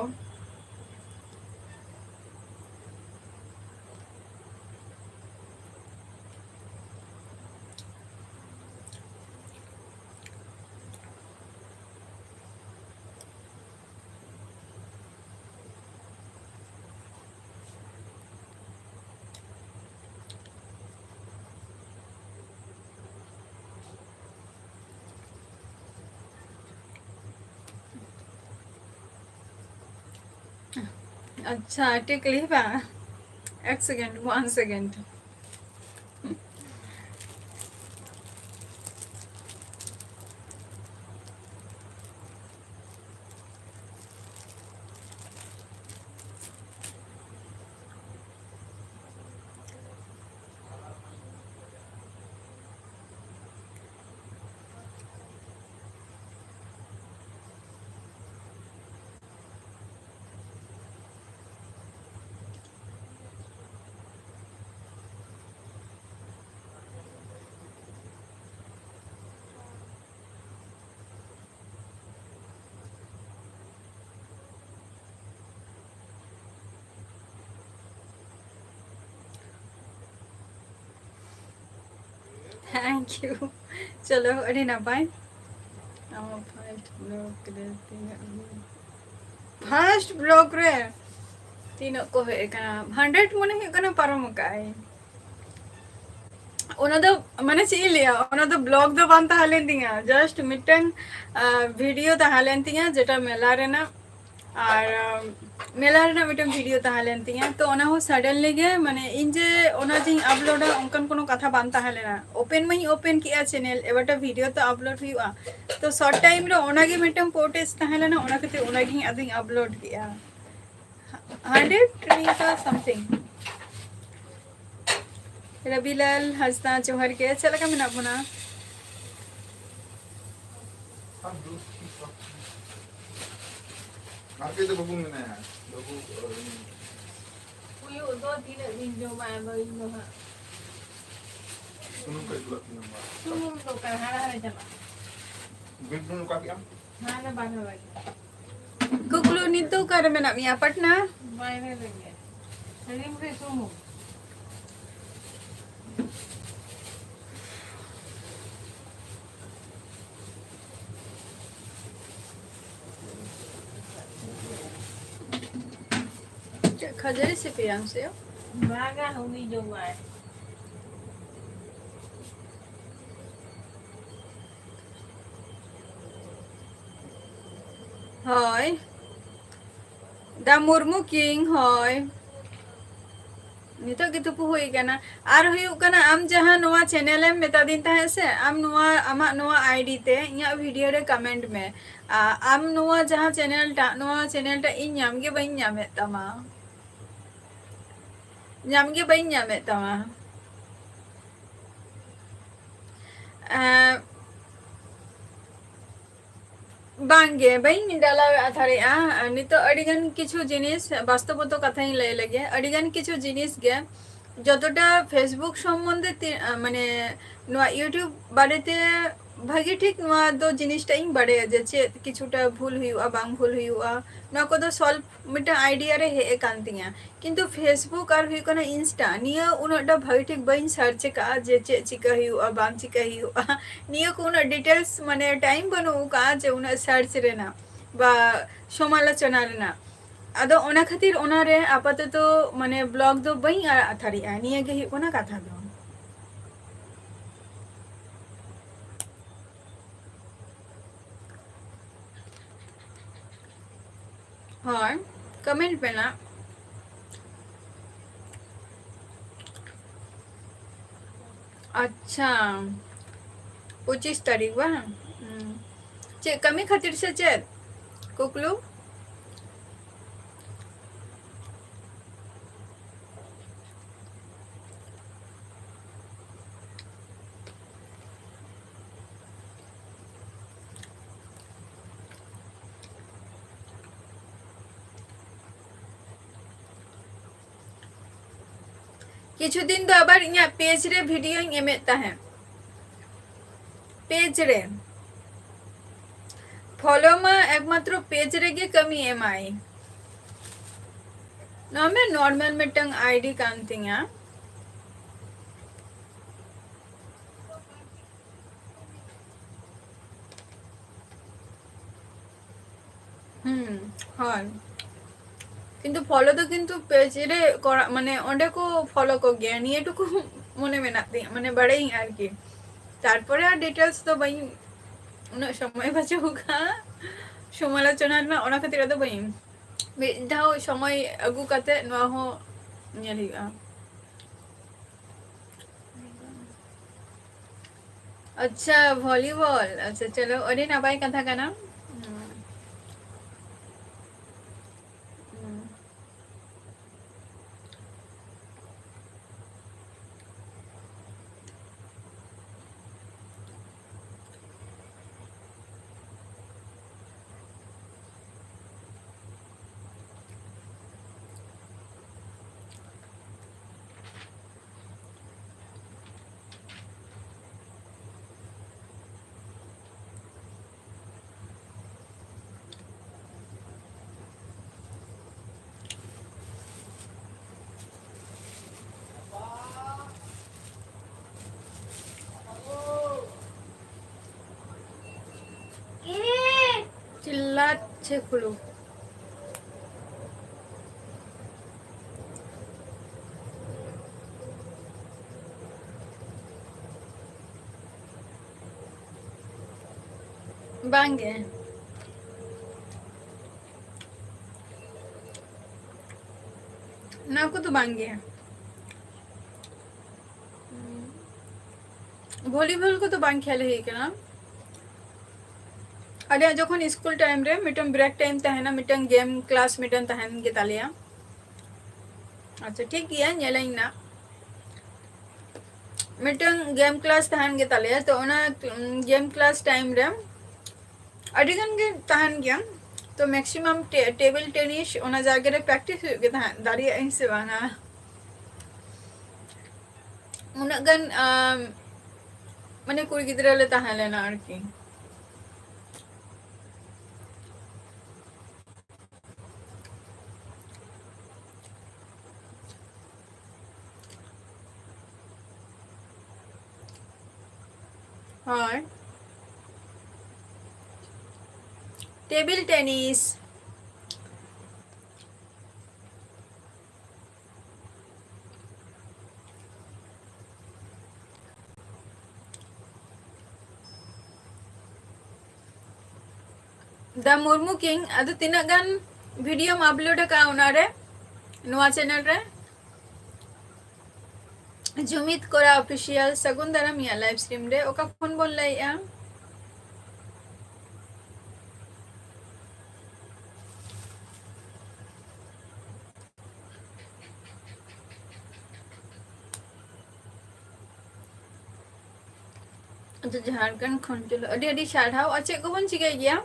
ᱟᱪᱪᱷᱟ, ᱴᱷᱤᱠ ᱞᱟᱹᱭ ᱵᱟᱝ? ᱮᱠ second, one second᱾ Thank you. ᱪᱚᱞᱚ, ᱟᱹᱰᱤ ᱱᱟᱯᱟᱭ᱾ ᱟᱢᱟᱜ first vlog ᱨᱮ ᱛᱤᱱᱟᱹᱜ first vlog ᱨᱮ ᱛᱤᱱᱟᱹᱜ ᱠᱚ ᱦᱮᱡ ᱟᱠᱟᱱᱟ? ᱦᱟᱱᱰᱨᱮᱰ ᱢᱚᱱᱮ ᱦᱩᱭᱩᱜ ᱠᱟᱱᱟ ᱯᱟᱨᱚᱢ ᱟᱠᱟᱫ ᱟᱭ᱾ ᱚᱱᱟ ᱫᱚ ᱢᱟᱱᱮ ᱪᱮᱫ ᱤᱧ ᱞᱟᱹᱭᱟ, ᱚᱱᱟ ᱫᱚ vlog ᱫᱚ ᱵᱟᱝ ᱛᱟᱦᱮᱸ ᱞᱮᱱ ᱛᱤᱧᱟ, just ᱢᱤᱫᱴᱟᱝ video ᱛᱟᱦᱮᱸ ᱞᱮᱱ ᱛᱤᱧᱟ, ᱡᱮᱴᱟ ᱢᱮᱞᱟ ᱨᱮᱱᱟᱜ, ᱟᱨ ᱢᱮᱞᱟ ᱨᱮᱱᱟᱜ ᱢᱤᱫᱴᱟᱝ video ᱛᱟᱦᱮᱸ ᱞᱮᱱ ᱛᱤᱧᱟ᱾ ᱛᱚ ᱚᱱᱟ ᱦᱚᱸ suddenly ᱜᱮ, ᱢᱟᱱᱮ ᱤᱧ ᱡᱮ ᱚᱱᱟ ᱡᱮᱧ uploadᱟ, ᱚᱱᱠᱟᱱ ᱠᱳᱱᱳ ᱠᱟᱛᱷᱟ ᱵᱟᱝ ᱛᱟᱦᱮᱸ ᱞᱮᱱᱟ᱾ Open ᱢᱟᱧ open ᱠᱮᱜᱼᱟ channel, ᱮᱵᱟᱨ video ᱛᱚ upload ᱦᱩᱭᱩᱜᱼᱟ᱾ ᱛᱚ short time ᱨᱮ ᱚᱱᱟᱜᱮ ᱢᱤᱫᱴᱟᱝ protest ᱛᱟᱦᱮᱸ ᱞᱮᱱᱟ, ᱚᱱᱟ ᱠᱷᱟᱹᱛᱤᱨ ᱚᱱᱟᱜᱤᱧ ᱟᱫᱚᱧ upload ᱠᱮᱜᱼᱟ᱾ ᱦᱟᱱᱰᱨᱮᱰ ᱱᱤᱝᱠᱟ something᱾ ᱨᱚᱵᱤᱞᱟᱞ ᱦᱟᱸᱥᱫᱟ, ᱡᱚᱦᱟᱨ ᱜᱮ, ᱪᱮᱫ ᱞᱮᱠᱟ ᱢᱮᱱᱟᱜ ᱵᱚᱱᱟ? ᱟᱨ ᱠᱟᱹᱡ ᱫᱚ ᱵᱟᱹᱵᱩ ᱢᱮᱱᱟᱭᱟ, ᱵᱟᱹᱵᱩ, ᱦᱩᱭᱩᱜ ᱫᱚ ᱛᱤᱱᱟᱹᱜ ᱫᱤᱱ ᱡᱚᱢᱟᱭ ᱟᱫᱚ ᱤᱧ ᱫᱚ ᱦᱟᱸᱜ᱾ ᱥᱩᱱᱩᱢ ᱠᱟᱹᱡ ᱫᱩᱞᱟᱜ ᱛᱤᱧ ᱢᱟ᱾ ᱥᱩᱱᱩᱢ ᱫᱚ ᱚᱠᱟ ᱦᱟᱨᱟ ᱦᱟᱨᱟ ᱪᱟᱞᱟᱜ᱾ ᱵᱤᱞ ᱵᱚᱱ ᱚᱠᱟ ᱠᱮᱜᱼᱟ? ᱦᱟᱱᱮ ᱵᱟᱨᱦᱮ ᱨᱮᱜᱮ᱾ ᱠᱩᱠᱞᱩ, ᱱᱤᱛ ᱫᱚ ᱚᱠᱟᱨᱮ ᱢᱮᱱᱟᱜ ᱢᱮᱭᱟ? ᱯᱟᱴᱱᱟ? ᱵᱟᱭᱨᱮ ᱨᱮᱜᱮ᱾ ᱥᱟᱺᱜᱤᱧ ᱨᱮ ᱥᱩᱢᱩᱝ᱾ ᱪᱮᱫ ᱠᱷᱟᱹᱡᱟᱹᱲᱤ ᱥᱤᱯᱤᱭᱟᱢ ᱥᱮ? ᱵᱟᱝᱟ, ᱩᱱᱤ ᱡᱚᱢᱟᱭ᱾ ᱦᱳᱭ, The Murmu King, ᱦᱳᱭ᱾ ᱱᱤᱛᱚᱜ ᱜᱮ ᱛᱩᱯᱩ ᱦᱩᱭ ᱠᱟᱱᱟ᱾ ᱟᱨ ᱦᱩᱭᱩᱜ ᱠᱟᱱᱟ, ᱟᱢ ᱡᱟᱦᱟᱸ ᱱᱚᱣᱟ channel ᱮᱢ ᱢᱮᱛᱟ ᱫᱤᱧ ᱛᱟᱦᱮᱸᱫ ᱥᱮ, ᱟᱢ ᱱᱚᱣᱟ, ᱟᱢᱟᱜ ᱱᱚᱣᱟ ID ᱛᱮ ᱤᱧᱟᱹᱜ video ᱨᱮ comment ᱢᱮ᱾ ᱟ-, ᱟᱢ ᱱᱚᱣᱟ ᱡᱟᱦᱟᱸ channel ᱴᱟᱜ, ᱱᱚᱣᱟ channel ᱴᱟᱜ ᱤᱧ ᱧᱟᱢ ᱜᱮ ᱵᱟᱹᱧ ᱧᱟᱢᱮᱫ ᱛᱟᱢᱟ, ᱧᱟᱢ ᱜᱮ ᱵᱟᱹᱧ ᱧᱟᱢᱮᱫ ᱛᱟᱢᱟ᱾ ᱮᱸ, ᱵᱟᱝᱜᱮ, ᱵᱟᱹᱧ ᱰᱟᱞᱟᱣ ᱫᱟᱲᱮᱭᱟᱜᱼᱟ᱾ ᱱᱤᱛᱚᱜ ᱟᱹᱰᱤᱜᱟᱱ ᱠᱤᱪᱷᱩ ᱡᱤᱱᱤᱥ, ᱵᱟᱥᱛᱚᱵᱚᱛᱚ ᱠᱟᱛᱷᱟᱧ ᱞᱟᱹᱭ ᱞᱮᱜᱮ, ᱟᱹᱰᱤᱜᱟᱱ ᱠᱤᱪᱷᱩ ᱡᱤᱱᱤᱥ ᱜᱮ ᱡᱚᱛᱚᱴᱟ Facebook ᱥᱚᱢᱵᱚᱱᱫᱷᱮ ᱛᱤ-, ᱢᱟᱱᱮ ᱱᱚᱣᱟ YouTube ᱵᱟᱨᱮᱛᱮ ᱵᱷᱟᱜᱮ ᱴᱷᱤᱠ ᱱᱚᱣᱟ ᱫᱚ ᱡᱤᱱᱤᱥᱴᱟ ᱤᱧ ᱵᱟᱰᱟᱭᱟ ᱡᱮ ᱪᱮᱫ ᱠᱤᱪᱷᱩᱴᱟ ᱵᱷᱩᱞ ᱦᱩᱭᱩᱜᱼᱟ, ᱵᱟᱝ ᱵᱷᱩᱞ ᱦᱩᱭᱩᱜᱼᱟ, ᱱᱚᱣᱟ ᱠᱚᱫᱚ solve ᱢᱤᱫᱴᱟᱝ idea ᱨᱮ ᱦᱮᱡ ᱟᱠᱟᱱ ᱛᱤᱧᱟ᱾ ᱠᱤᱱᱛᱩ Facebook ᱟᱨ ᱦᱩᱭᱩᱜ ᱠᱟᱱᱟ Insta, ᱱᱤᱭᱟᱹ ᱩᱱᱟᱹᱜ ᱴᱟ ᱵᱷᱟᱜᱮ ᱴᱷᱤᱠ ᱵᱟᱹᱧ search ᱟᱠᱟᱫᱼᱟ ᱡᱮ ᱪᱮᱫ ᱪᱤᱠᱟᱹ ᱦᱩᱭᱩᱜᱼᱟ, ᱵᱟᱝ ᱪᱤᱠᱟᱹ ᱦᱩᱭᱩᱜᱼᱟ᱾ ᱱᱤᱭᱟᱹ ᱠᱚ ᱩᱱᱟᱹᱜ details, ᱢᱟᱱᱮ, time ᱵᱟᱹᱱᱩᱜ ᱟᱠᱟᱫᱼᱟ ᱡᱮ ᱩᱱᱟᱹᱜ search ᱨᱮᱱᱟᱜ ᱵᱟ ᱥᱚᱢᱟᱞᱳᱪᱚᱱᱟ ᱨᱮᱱᱟᱜ᱾ ᱟᱫᱚ ᱚᱱᱟ ᱠᱷᱟᱹᱛᱤᱨ ᱚᱱᱟᱨᱮ ᱟᱯᱟᱛᱚᱛᱚ, ᱢᱟᱱᱮ, blog ᱫᱚ ᱵᱟᱹᱧ ᱟᱲᱟᱜ ᱦᱟᱛᱟᱲᱮᱜᱼᱟ᱾ ᱱᱤᱭᱟᱹ ᱜᱮ ᱦᱩᱭᱩᱜ ᱠᱟᱱᱟ ᱠᱟᱛᱷᱟ ᱫᱚ᱾ ᱦᱳᱭ, comment ᱯᱮ ᱱᱟᱜ᱾ ᱟᱪᱪᱷᱟ, ᱯᱚᱸᱪᱤᱥ ᱛᱟᱹᱨᱤᱠᱷ ᱵᱟᱝ? ᱦᱩᱸ᱾ ᱪᱮᱫ ᱠᱟᱹᱢᱤ ᱠᱷᱟᱹᱛᱤᱨ ᱥᱮ ᱪᱮᱫ? ᱠᱩᱠᱞᱩ? ᱠᱤᱪᱷᱩ ᱫᱤᱱ ᱫᱚ ᱟᱵᱟᱨ ᱤᱧᱟᱹᱜ page ᱨᱮ videoᱧ ᱮᱢᱮᱫ ᱛᱟᱦᱮᱸᱫ᱾ Page ᱨᱮ᱾ Follow ᱢᱟ ᱮᱠᱢᱟᱛᱨᱚ page ᱨᱮᱜᱮ ᱠᱟᱹᱢᱤ ᱮᱢᱟᱭ᱾ ᱱᱚᱣᱟ ᱢᱟ normal ᱢᱤᱫᱴᱟᱝ ID ᱠᱟᱱ ᱛᱤᱧᱟ᱾ ᱦᱩᱸ, ᱦᱳᱭ᱾ ᱠᱤᱱᱛᱩ follow ᱫᱚ ᱠᱤᱱᱛᱩ page ᱨᱮ ᱠᱚᱨᱟ-, ᱢᱟᱱᱮ ᱚᱸᱰᱮ ᱠᱚ follow ᱠᱚᱜᱮᱭᱟ, ᱱᱤᱭᱟᱹ ᱴᱩᱠᱩ ᱢᱚᱱᱮ ᱢᱮᱱᱟᱜ ᱛᱤᱧᱟᱹ, ᱢᱟᱱᱮ ᱵᱟᱲᱟᱭᱟᱹᱧ ᱟᱨᱠᱤ᱾ ᱛᱟᱨᱯᱚᱨᱮ ᱟᱨ details ᱫᱚ ᱵᱟᱹᱧ, ᱩᱱᱟᱹᱜ ᱥᱚᱢᱚᱭ ᱵᱟᱹᱪᱩᱜ ᱟᱠᱟᱫᱼᱟ ᱥᱚᱢᱟᱞᱳᱪᱚᱱᱟ ᱨᱮᱱᱟᱜ, ᱚᱱᱟ ᱠᱷᱟᱹᱛᱤᱨ ᱟᱫᱚ ᱵᱟᱹᱧ, ᱢᱤᱫ ᱫᱷᱟᱣ ᱥᱚᱢᱚᱭ ᱟᱹᱜᱩ ᱠᱟᱛᱮ ᱱᱚᱣᱟ ᱦᱚᱸ ᱧᱮᱞ ᱦᱩᱭᱩᱜᱼᱟ᱾ ᱟᱪᱪᱷᱟ, volleyball, ᱟᱪᱪᱷᱟ, ᱪᱚᱞᱚ, ᱟᱹᱰᱤ ᱱᱟᱯᱟᱭ ᱠᱟᱛᱷᱟ ᱠᱟᱱᱟ᱾ ᱦᱩᱸ᱾ ᱦᱩᱸ᱾ ᱠᱷᱩᱞᱩ᱾ ᱵᱟᱝᱜᱮ, ᱱᱚᱣᱟ ᱠᱚᱫᱚ ᱵᱟᱝᱜᱮ᱾ ᱵᱷᱚᱞᱤᱵᱚᱞ ᱠᱚᱫᱚ ᱵᱟᱝ ᱠᱷᱮᱞ ᱦᱩᱭ ᱠᱟᱱᱟ᱾ ᱟᱞᱮᱭᱟᱜ ᱡᱚᱠᱷᱚᱱ ᱥᱠᱩᱞ ᱴᱟᱭᱤᱢ ᱨᱮ ᱢᱤᱫᱴᱟᱝ ᱵᱨᱮᱠ ᱴᱟᱭᱤᱢ ᱛᱟᱦᱮᱱᱟ, ᱢᱤᱫᱴᱟᱝ ᱜᱮᱢ ᱠᱞᱟᱥ ᱢᱤᱫᱴᱟᱝ ᱛᱟᱦᱮᱱ ᱜᱮᱛᱟᱞᱮᱭᱟ᱾ ᱟᱪᱪᱷᱟ, ᱴᱷᱤᱠ ᱜᱮᱭᱟ, ᱧᱮᱞᱟᱹᱧ ᱱᱟ᱾ ᱢᱤᱫᱴᱟᱝ ᱜᱮᱢ ᱠᱞᱟᱥ ᱛᱟᱦᱮᱱ ᱜᱮᱛᱟᱞᱮᱭᱟ, ᱛᱚ ᱚᱱᱟ ᱜᱮᱢ ᱠᱞᱟᱥ ᱴᱟᱭᱤᱢ ᱨᱮ ᱟᱹᱰᱤ ᱜᱟᱱ ᱜᱮ ᱛᱟᱦᱮᱱ ᱜᱮᱭᱟ᱾ ᱛᱚ maximum ᱴᱮ-, ᱴᱮᱵᱤᱞ ᱴᱮᱱᱤᱥ ᱚᱱᱟ ᱡᱟᱭᱜᱟ ᱨᱮ ᱯᱨᱮᱠᱴᱤᱥ ᱦᱩᱭᱩᱜ ᱜᱮ ᱛᱟᱦᱮᱸᱫ, ᱫᱟᱲᱮᱭᱟᱜ ᱟᱹᱧ ᱥᱮ ᱵᱟᱝᱟ᱾ ᱩᱱᱟᱹᱜ ᱜᱟᱱ, ᱟᱢ, ᱢᱟᱱᱮ ᱠᱩᱲᱤ ᱜᱤᱫᱽᱨᱟᱹ ᱞᱮ ᱛᱟᱦᱮᱸ ᱞᱮᱱᱟ ᱟᱨᱠᱤ᱾ ᱦᱳᱭ, table tennis. The Murmu King, ᱟᱫᱚ ᱛᱤᱱᱟᱹᱜ ᱜᱟᱱ ᱵᱷᱤᱰᱤᱭᱳᱢ ᱟᱯᱞᱳᱰ ᱟᱠᱟᱫᱼᱟ ᱚᱱᱟᱨᱮ, ᱱᱚᱣᱟ ᱪᱮᱱᱮᱞ ᱨᱮ? ᱡᱩᱢᱤᱫ ᱠᱚᱨᱟ ᱚᱯᱷᱤᱥᱤᱭᱟᱞ, ᱥᱟᱹᱜᱩᱱ ᱫᱟᱨᱟᱢ ᱤᱧᱟᱹᱜ ᱞᱟᱭᱤᱵᱷ ᱥᱴᱨᱤᱢ ᱨᱮ᱾ ᱚᱠᱟ ᱠᱷᱚᱱ ᱵᱚᱱ ᱞᱟᱹᱭᱮᱜᱼᱟ? ᱟᱪᱪᱷᱟ, ᱡᱷᱟᱲᱠᱷᱚᱸᱰ ᱠᱷᱚᱱ, ᱪᱚᱞᱚ, ᱟᱹᱰᱤ ᱟᱹᱰᱤ ᱥᱟᱨᱦᱟᱣ᱾ ᱟᱨ ᱪᱮᱫ ᱠᱚᱵᱚᱱ ᱪᱤᱠᱟᱹᱭ ᱜᱮᱭᱟ?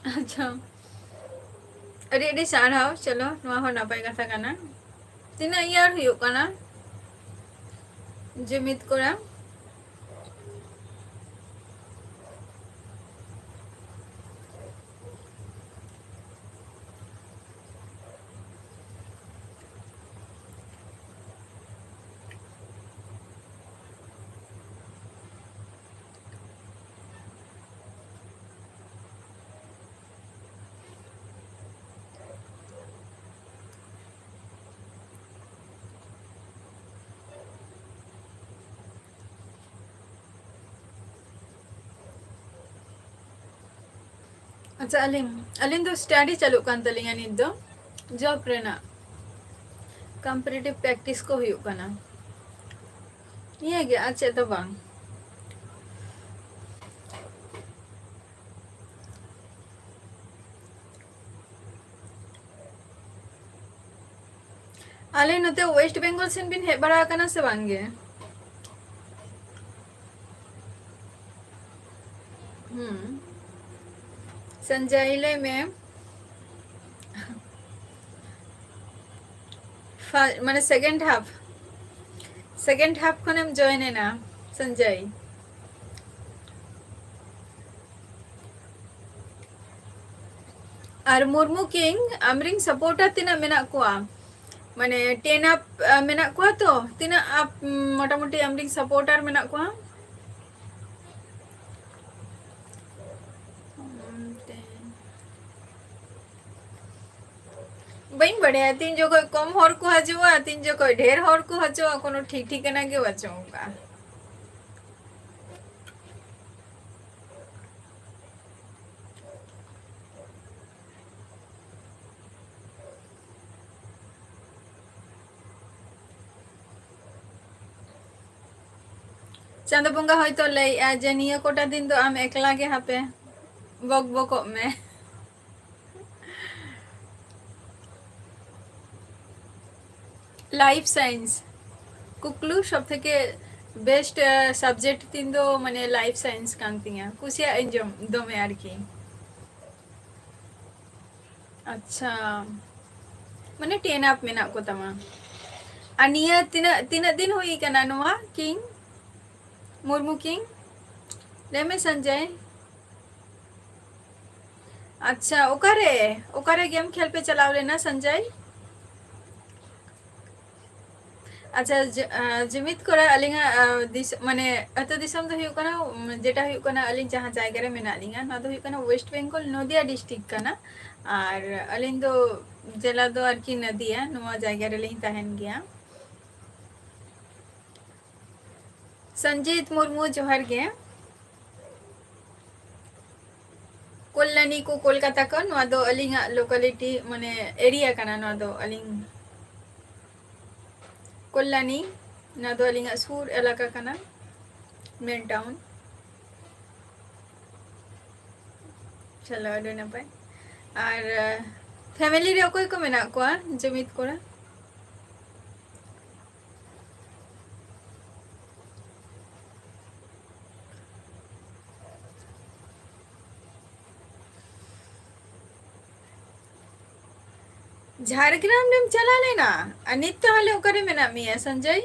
ᱟᱪᱪᱷᱟ, ᱟᱹᱰᱤ ᱟᱹᱰᱤ ᱥᱟᱨᱦᱟᱣ᱾ ᱪᱚᱞᱚ, ᱱᱚᱣᱟ ᱦᱚᱸ ᱱᱟᱯᱟᱭ ᱠᱟᱛᱷᱟ ᱠᱟᱱᱟ᱾ ᱛᱤᱱᱟᱹᱜ ᱤᱭᱟᱨ ᱦᱩᱭᱩᱜ ᱠᱟᱱᱟ ᱡᱤᱢᱤᱛ ᱠᱚᱨᱟ? ᱟᱪᱪᱷᱟ, ᱟᱹᱞᱤᱧ, ᱟᱹᱞᱤᱧ ᱫᱚ study ᱪᱟᱹᱞᱩᱜ ᱠᱟᱱ ᱛᱟᱹᱞᱤᱧᱟ ᱱᱤᱛ ᱫᱚ, job ᱨᱮᱱᱟᱜ competitive practice ᱠᱚ ᱦᱩᱭᱩᱜ ᱠᱟᱱᱟ᱾ ᱱᱤᱭᱟᱹ ᱜᱮ, ᱟᱨ ᱪᱮᱫ ᱫᱚ ᱵᱟᱝ᱾ ᱟᱞᱮ ᱱᱚᱛᱮ West Bengal ᱥᱮᱱ ᱵᱤᱱ ᱦᱮᱡ ᱵᱟᱲᱟ ᱟᱠᱟᱱᱟ ᱥᱮ ᱵᱟᱝ ᱜᱮ? ᱦᱩᱸ᱾ ᱥᱚᱧᱡᱚᱭ, ᱞᱟᱹᱭ ᱢᱮ᱾ ᱯᱷᱟ-, ᱢᱟᱱᱮ second half, second half ᱠᱷᱚᱱᱮᱢ join ᱮᱱᱟ, ᱥᱚᱧᱡᱚᱭ᱾ ᱟᱨ ᱢᱩᱨᱢᱩ ᱠᱤᱝ, ᱟᱢᱨᱤᱱ supporter ᱛᱤᱱᱟᱹᱜ ᱢᱮᱱᱟᱜ ᱠᱚᱣᱟ? ᱢᱟᱱᱮ ten up, ᱟ, ᱢᱮᱱᱟᱜ ᱠᱚᱣᱟ ᱛᱚ? ᱛᱤᱱᱟᱹᱜ up, ᱩᱢ, ᱢᱚᱴᱟᱢᱩᱴᱤ ᱟᱢᱨᱤᱱ supporter ᱢᱮᱱᱟᱜ ᱠᱚᱣᱟ? ᱩᱢ, ten᱾ ᱵᱟᱹᱧ ᱵᱟᱲᱟᱭᱟ ᱛᱤᱱ ᱡᱚᱠᱷᱚᱡ ᱠᱚᱢ ᱦᱚᱲ ᱠᱚ ᱦᱤᱡᱩᱜᱼᱟ, ᱛᱤᱱ ᱡᱚᱠᱷᱚᱡ ᱰᱷᱮᱨ ᱦᱚᱲ ᱠᱚ ᱦᱤᱡᱩᱜᱼᱟ, ᱠᱳᱱᱳ ᱴᱷᱤᱠ ᱴᱷᱤᱠᱟᱹᱱᱟ ᱜᱮ ᱵᱟᱹᱪᱩᱜ ᱟᱠᱟᱫᱼᱟ᱾ ᱪᱟᱸᱫᱚ ᱵᱚᱸᱜᱟ ᱦᱚᱭᱛᱚ ᱞᱟᱹᱭᱮᱜᱼᱟ ᱡᱮ ᱱᱤᱭᱟᱹ ᱠᱚᱴᱟ ᱫᱤᱱ ᱫᱚ ᱟᱢ ᱮᱠᱞᱟ ᱜᱮ ᱦᱟᱯᱮ ᱵᱚᱠ ᱵᱚᱠᱚᱜ ᱢᱮ᱾ Life science, ᱠᱩᱠᱞᱩ ᱥᱚᱵ ᱛᱷᱮᱠᱮ best, ᱟᱸ, subject ᱛᱤᱧ ᱫᱚ ᱢᱟᱱᱮ life science ᱠᱟᱱ ᱛᱤᱧᱟ, ᱠᱩᱥᱤᱭᱟᱜ ᱟᱹᱧ ᱡᱚᱢ ᱫᱚᱢᱮ ᱟᱨᱠᱤ᱾ ᱟᱪᱪᱷᱟ, ᱢᱟᱱᱮ ten up ᱢᱮᱱᱟᱜ ᱠᱚ ᱛᱟᱢᱟ᱾ ᱟᱨ ᱱᱤᱭᱟᱹ ᱛᱤᱱᱟᱹᱜ, ᱛᱤᱱᱟᱹᱜ ᱫᱤᱱ ᱦᱩᱭ ᱠᱟᱱᱟ ᱱᱚᱣᱟ ᱠᱤᱝ, ᱢᱩᱨᱢᱩ ᱠᱤᱝ? ᱞᱟᱹᱭ ᱢᱮ ᱥᱚᱧᱡᱚᱭ᱾ ᱟᱪᱪᱷᱟ, ᱚᱠᱟᱨᱮ, ᱚᱠᱟᱨᱮ game ᱠᱷᱮᱞ ᱯᱮ ᱪᱟᱞᱟᱣ ᱞᱮᱱᱟ ᱥᱚᱧᱡᱚᱭ? ᱟᱪᱪᱷᱟ, ᱡᱮ-, ᱟᱸ, ᱡᱤᱢᱤᱛ ᱠᱚᱲᱟ, ᱟᱹᱞᱤᱧᱟᱜ, ᱟᱸ, ᱫᱤᱥ-, ᱢᱟᱱᱮ ᱟᱹᱛᱩ ᱫᱤᱥᱚᱢ ᱫᱚ ᱦᱩᱭᱩᱜ ᱠᱟᱱᱟ, ᱩᱢ, ᱡᱮᱴᱟ ᱦᱩᱭᱩᱜ ᱠᱟᱱᱟ, ᱟᱹᱞᱤᱧ ᱡᱟᱦᱟᱸ ᱡᱟᱭᱜᱟ ᱨᱮ ᱢᱮᱱᱟᱜ ᱞᱤᱧᱟ, ᱱᱚᱣᱟ ᱫᱚ ᱦᱩᱭᱩᱜ ᱠᱟᱱᱟ West Bengal, ᱱᱚᱫᱤᱭᱟ district ᱠᱟᱱᱟ᱾ ᱟᱨ ᱟᱹᱞᱤᱧ ᱫᱚ ᱡᱮᱞᱟ ᱫᱚ ᱟᱨᱠᱤ ᱱᱚᱫᱤᱭᱟ, ᱱᱚᱣᱟ ᱡᱟᱭᱜᱟ ᱨᱮᱞᱤᱧ ᱛᱟᱦᱮᱱ ᱜᱮᱭᱟ᱾ ᱥᱚᱧᱡᱤᱛ ᱢᱩᱨᱢᱩ, ᱡᱚᱦᱟᱨ ᱜᱮ᱾ ᱠᱚᱞᱞᱟᱱᱤ ᱠᱚ ᱠᱳᱞᱠᱟᱛᱟ ᱠᱚ, ᱱᱚᱣᱟ ᱫᱚ ᱟᱹᱞᱤᱧᱟᱜ locality, ᱢᱟᱱᱮ area ᱠᱟᱱᱟ ᱱᱚᱣᱟ ᱫᱚ ᱟᱹᱞᱤᱧ᱾ ᱠᱚᱞᱞᱟᱱᱤ, ᱱᱚᱣᱟ ᱫᱚ ᱟᱹᱞᱤᱧᱟᱜ ᱥᱩᱨ ᱮᱞᱟᱠᱟ ᱠᱟᱱᱟ, main town᱾ ᱪᱚᱞᱚ, ᱟᱹᱰᱤ ᱱᱟᱯᱟᱭ᱾ ᱟᱨ, family ᱨᱮ ᱚᱠᱚᱭ ᱠᱚ ᱢᱮᱱᱟᱜ ᱠᱚᱣᱟ ᱡᱤᱢᱤᱛ ᱠᱚᱲᱟ? ᱡᱷᱟᱲᱜᱨᱟᱢ ᱨᱮᱢ ᱪᱟᱞᱟᱣ ᱞᱮᱱᱟ? ᱟᱨ ᱱᱤᱛ ᱛᱟᱦᱞᱮ ᱚᱠᱟᱨᱮ ᱢᱮᱱᱟᱜ ᱢᱮᱭᱟ ᱥᱚᱧᱡᱚᱭ?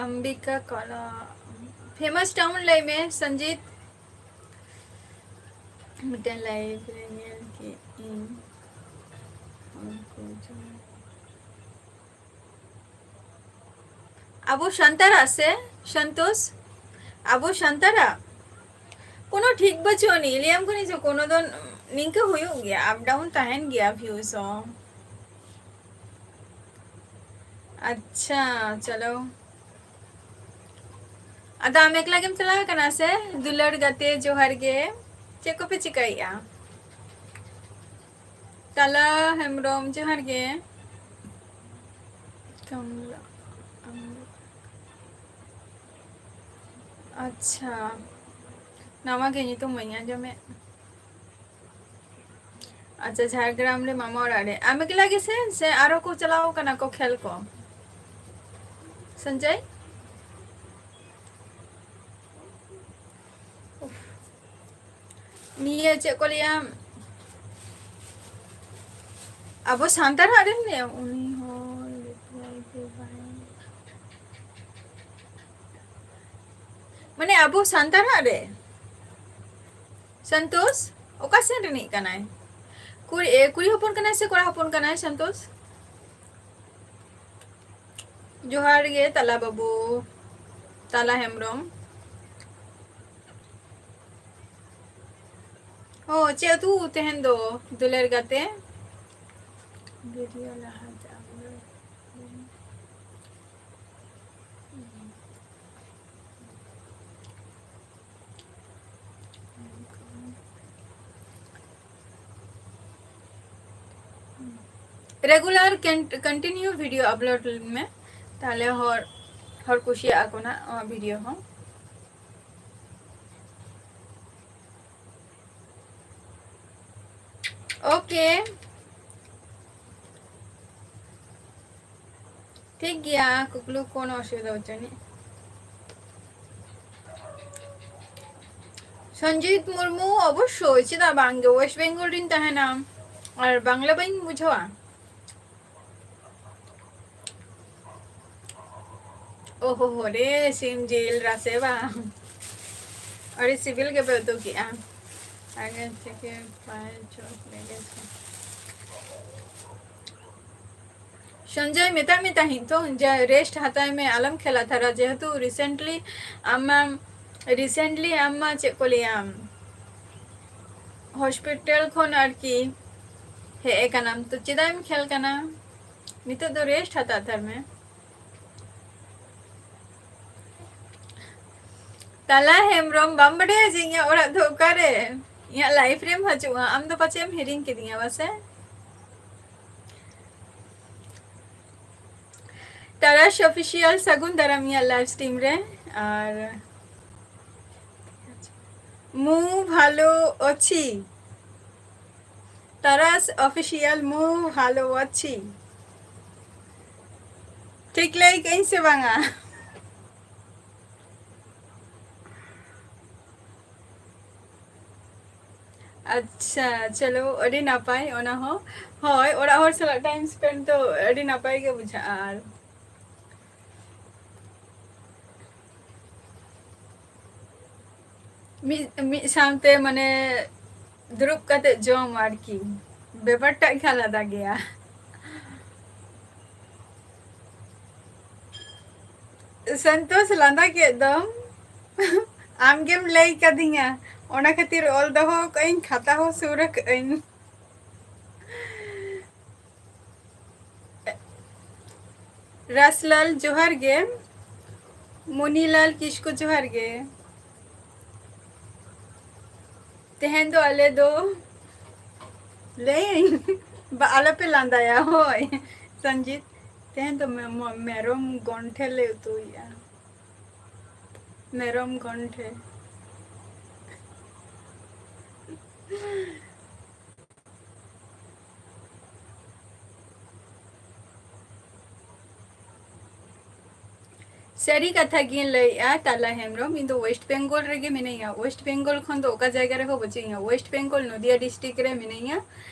ᱟᱢᱵᱤᱠᱟ ᱠᱚᱞᱟ, famous town ᱞᱟᱹᱭ ᱢᱮ ᱥᱚᱧᱡᱤᱛ᱾ ᱢᱤᱫᱴᱮᱱ live ᱨᱮ ᱧᱮᱞ ᱠᱮᱫ ᱤᱧ᱾ ᱟᱵᱚ ᱥᱟᱱᱛᱟᱲᱟᱜ ᱥᱮ ᱥᱚᱱᱛᱳᱥ? ᱟᱵᱚ ᱥᱟᱱᱛᱟᱲᱟᱜ ᱠᱳᱱᱳ ᱴᱷᱤᱠ ᱵᱟᱹᱪᱩᱜ ᱟᱹᱱᱤᱡ᱾ ᱞᱟᱹᱭᱟᱢ ᱠᱟᱹᱱᱟᱹᱧ ᱡᱮ ᱠᱳᱱᱳ ᱫᱚ ᱱᱤᱝᱠᱟᱹ ᱦᱩᱭᱩᱜ ᱜᱮᱭᱟ, up down ᱛᱟᱦᱮᱱ ᱜᱮᱭᱟ views ᱦᱚᱸ᱾ ᱟᱪᱪᱷᱟ, ᱪᱚᱞᱚ᱾ ᱟᱫᱚ ᱟᱢ ᱮᱠᱞᱟ ᱜᱮᱢ ᱪᱟᱞᱟᱣ ᱠᱟᱱᱟ ᱥᱮ? ᱫᱩᱞᱟᱹᱲ ᱜᱟᱛᱮ, ᱡᱚᱦᱟᱨ ᱜᱮ᱾ ᱪᱮᱫ ᱠᱚᱯᱮ ᱪᱤᱠᱟᱹᱭᱮᱫᱼᱟ? ᱛᱟᱞᱟ ᱦᱮᱢᱵᱨᱚᱢ, ᱡᱚᱦᱟᱨ ᱜᱮ᱾ ᱠᱟᱢᱞᱟ, ᱟᱪᱪᱷᱟ, ᱱᱟᱣᱟ ᱜᱮ, ᱧᱩᱛᱩᱢ ᱵᱟᱹᱧ ᱟᱸᱡᱚᱢᱮᱫ᱾ ᱟᱪᱪᱷᱟ, ᱡᱷᱟᱲᱜᱨᱟᱢ ᱨᱮ ᱢᱟᱢᱟ ᱚᱲᱟᱜ ᱨᱮ᱾ ᱟᱢ ᱮᱠᱞᱟ ᱜᱮᱥᱮ, ᱥᱮ ᱟᱨᱚ ᱠᱚ ᱪᱟᱞᱟᱣ ᱠᱟᱱᱟ ᱠᱚ ᱠᱷᱮᱞ ᱠᱚ? ᱥᱚᱧᱡᱚᱭ? ᱩᱯᱷ᱾ ᱱᱤᱭᱟᱹ ᱪᱮᱫ ᱠᱚ ᱞᱟᱹᱭᱟ, ᱟᱵᱚ ᱥᱟᱱᱛᱟᱲᱟᱜ ᱨᱮᱱ ᱜᱮ ᱩᱱᱤ ᱦᱚᱲ reply ᱜᱮ ᱵᱟᱭ, ᱢᱟᱱᱮ ᱟᱵᱚ ᱥᱟᱱᱛᱟᱲᱟᱜ ᱨᱮ ᱥᱚᱱᱛᱳᱥ ᱚᱠᱟ ᱥᱮᱱ ᱨᱤᱱᱤᱡ ᱠᱟᱱᱟᱭ? ᱠᱩᱲᱤ, ᱮ, ᱠᱩᱲᱤ ᱦᱚᱯᱚᱱ ᱠᱟᱱᱟᱭ ᱥᱮ ᱠᱚᱲᱟ ᱦᱚᱯᱚᱱ ᱠᱟᱱᱟᱭ ᱥᱚᱱᱛᱳᱥ? ᱡᱚᱦᱟᱨ ᱜᱮ ᱛᱟᱞᱟ ᱵᱟᱹᱵᱩ, ᱛᱟᱞᱟ ᱦᱮᱢᱵᱨᱚᱢ᱾ ᱚ, ᱪᱮᱫ ᱩᱛᱩ ᱛᱮᱦᱮᱧ ᱫᱚ ᱫᱩᱞᱟᱹᱲ ᱜᱟᱛᱮ? ᱵᱷᱤᱰᱤᱭᱳ ᱞᱟᱦᱟ ᱛᱮ upload᱾ Regular con-, continue video upload ᱢᱮ, ᱛᱟᱦᱞᱮ ᱦᱚᱲ, ᱦᱚᱲ ᱠᱩᱥᱤᱭᱟᱜᱼᱟ ᱠᱚ ᱱᱟᱜ ᱚᱱᱟ ᱵᱷᱤᱰᱤᱭᱳ ᱦᱚᱸ᱾ OK, ᱴᱷᱤᱠ ᱜᱮᱭᱟ, ᱠᱩᱠᱞᱩ ᱠᱳᱱᱳ ᱚᱥᱩᱵᱤᱫᱷᱟ ᱵᱟᱹᱪᱩᱜ ᱟᱹᱱᱤᱡ᱾ ᱥᱚᱧᱡᱤᱛ ᱢᱩᱨᱢᱩ, ᱚᱵᱚᱥᱥᱳᱭ, ᱪᱮᱫᱟᱜ ᱵᱟᱝ ᱜᱮ, ᱳᱭᱮᱥᱴ ᱵᱮᱝᱜᱚᱞ ᱨᱤᱧ ᱛᱟᱦᱮᱱᱟ, ᱟᱨ ᱵᱟᱝᱞᱟ ᱵᱟᱹᱧ ᱵᱩᱡᱷᱟᱹᱣᱟ? ᱳᱦᱳ ᱦᱳ ᱨᱮ, ᱥᱤᱢ ᱡᱤᱞ ᱨᱟᱥᱮ ᱵᱟᱝ, ᱟᱹᱰᱤ ᱥᱤᱵᱤᱞ ᱜᱮᱯᱮ ᱩᱛᱩ ᱠᱮᱜᱼᱟ᱾ ᱟᱜᱮ ᱛᱷᱮᱠᱮ ᱯᱟᱸᱪ ᱪᱷᱚ ᱞᱮᱜᱮ ᱪᱷᱚ᱾ ᱥᱚᱧᱡᱚᱭ, ᱢᱮᱛᱟᱜ ᱢᱮ ᱛᱟᱦᱮᱸᱫ ᱛᱚ, ᱡᱮ rest ᱦᱟᱛᱟᱣ ᱢᱮ, ᱟᱞᱚᱢ ᱠᱷᱮᱞᱟ ᱛᱷᱟᱨᱟ, ᱡᱮᱦᱮᱛᱩ recently ᱟᱢ ᱢᱟ, recently ᱟᱢ ᱢᱟ ᱪᱮᱫ ᱠᱚ ᱞᱟᱹᱭᱟ, hospital ᱠᱷᱚᱱ ᱟᱨᱠᱤ ᱦᱮᱡ ᱟᱠᱟᱱᱟᱢ, ᱛᱚ ᱪᱮᱫᱟᱜ ᱮᱢ ᱠᱷᱮᱞ ᱠᱟᱱᱟ? ᱱᱤᱛᱚᱜ ᱫᱚ rest ᱦᱟᱛᱟᱣ ᱛᱟᱨ ᱢᱮ᱾ ᱛᱟᱞᱟ ᱦᱮᱢᱵᱨᱚᱢ, ᱵᱟᱢ ᱵᱟᱰᱟᱭᱟ ᱡᱮ ᱤᱧᱟᱹᱜ ᱚᱲᱟᱜ ᱫᱚ ᱚᱠᱟᱨᱮ? ᱤᱧᱟᱹᱜ live ᱨᱮᱢ ᱦᱤᱡᱩᱜᱼᱟ, ᱟᱢ ᱫᱚ ᱯᱟᱪᱮᱢ ᱦᱤᱲᱤᱧ ᱠᱤᱫᱤᱧᱟ ᱵᱟᱥᱮ? ᱛᱟᱨᱟᱥ Official, ᱥᱟᱹᱜᱩᱱ ᱫᱟᱨᱟᱢ ᱤᱧᱟᱹᱜ live stream ᱨᱮ᱾ ᱟᱨ ᱢᱩ ᱵᱷᱟᱞᱳ ᱚᱪᱷᱤ, ᱥᱟᱨᱟᱥ ᱚᱯᱷᱤᱥᱤᱭᱟᱞ ᱢᱩ ᱵᱷᱟᱞᱚ ᱟᱪᱷᱤ᱾ ᱴᱷᱤᱠ ᱞᱟᱹᱭ ᱠᱟᱹᱧ ᱥᱮ ᱵᱟᱝᱟ? ᱟᱪᱪᱷᱟ, ᱪᱚᱞᱚ, ᱟᱹᱰᱤ ᱱᱟᱯᱟᱭ ᱚᱱᱟ ᱦᱚᱸ᱾ ᱦᱳᱭ, ᱚᱲᱟᱜ ᱦᱚᱲ ᱥᱟᱞᱟᱜ time spend ᱫᱚ ᱟᱹᱰᱤ ᱱᱟᱯᱟᱭ ᱜᱮ ᱵᱩᱡᱷᱟᱹᱜᱼᱟ᱾ ᱟᱨ ᱢᱤᱫ, ᱢᱤᱫ ᱥᱟᱶᱛᱮ, ᱢᱟᱱᱮ, ᱫᱩᱲᱩᱵ ᱠᱟᱛᱮ ᱡᱚᱢ ᱟᱨᱠᱤ, ᱵᱮᱯᱟᱨ ᱴᱟᱜ ᱜᱮ ᱟᱞᱟᱫᱟ ᱜᱮᱭᱟ᱾ ᱥᱚᱱᱛᱳᱥ, ᱞᱟᱸᱫᱟ ᱠᱮᱫ ᱫᱚᱢ᱾ ᱟᱢ ᱜᱮᱢ ᱞᱟᱹᱭ ᱠᱟᱫᱤᱧᱟ, ᱚᱱᱟ ᱠᱷᱟᱹᱛᱤᱨ ᱚᱞ ᱫᱚᱦᱚ ᱠᱟᱜ ᱟᱹᱧ, ᱠᱷᱟᱛᱟ ᱦᱚᱸ ᱥᱩᱨ ᱠᱟᱜ ᱟᱹᱧ᱾ ᱨᱟᱥᱞᱟᱞ, ᱡᱚᱦᱟᱨ ᱜᱮ᱾ ᱢᱩᱱᱤᱞᱟᱞ ᱠᱤᱥᱠᱩ, ᱡᱚᱦᱟᱨ ᱜᱮ᱾ ᱛᱮᱦᱮᱧ ᱫᱚ ᱟᱞᱮ ᱫᱚ, ᱞᱟᱹᱭᱟᱹᱧ, ᱵᱟ, ᱟᱞᱚᱯᱮ ᱞᱟᱸᱫᱟᱭᱟ, ᱦᱳᱭ᱾ ᱥᱚᱧᱡᱤᱛ, ᱛᱮᱦᱮᱧ ᱫᱚ ᱢᱮ-, ᱢᱚ-, ᱢᱮᱨᱚᱢ ᱜᱚᱱᱴᱷᱮ ᱞᱮ ᱩᱛᱩᱭᱮᱫᱼᱟ᱾ ᱢᱮᱨᱚᱢ ᱜᱚᱱᱴᱷᱮ᱾ ᱥᱟᱹᱨᱤ ᱠᱟᱛᱷᱟ ᱜᱤᱧ ᱞᱟᱹᱭᱮᱜᱼᱟ, ᱛᱟᱞᱟ ᱦᱮᱢᱵᱨᱚᱢ, ᱤᱧ ᱫᱚ West Bengal ᱨᱮᱜᱮ ᱢᱤᱱᱟᱹᱧᱟ᱾ West Bengal ᱠᱷᱚᱱ ᱫᱚ ᱚᱠᱟ ᱡᱟᱭᱜᱟ ᱨᱮᱦᱚᱸ ᱵᱟᱹᱪᱩᱜ ᱤᱧᱟ᱾ West Bengal, ᱱᱚᱫᱤᱭᱟ district ᱨᱮ ᱢᱤᱱᱟᱹᱧᱟ᱾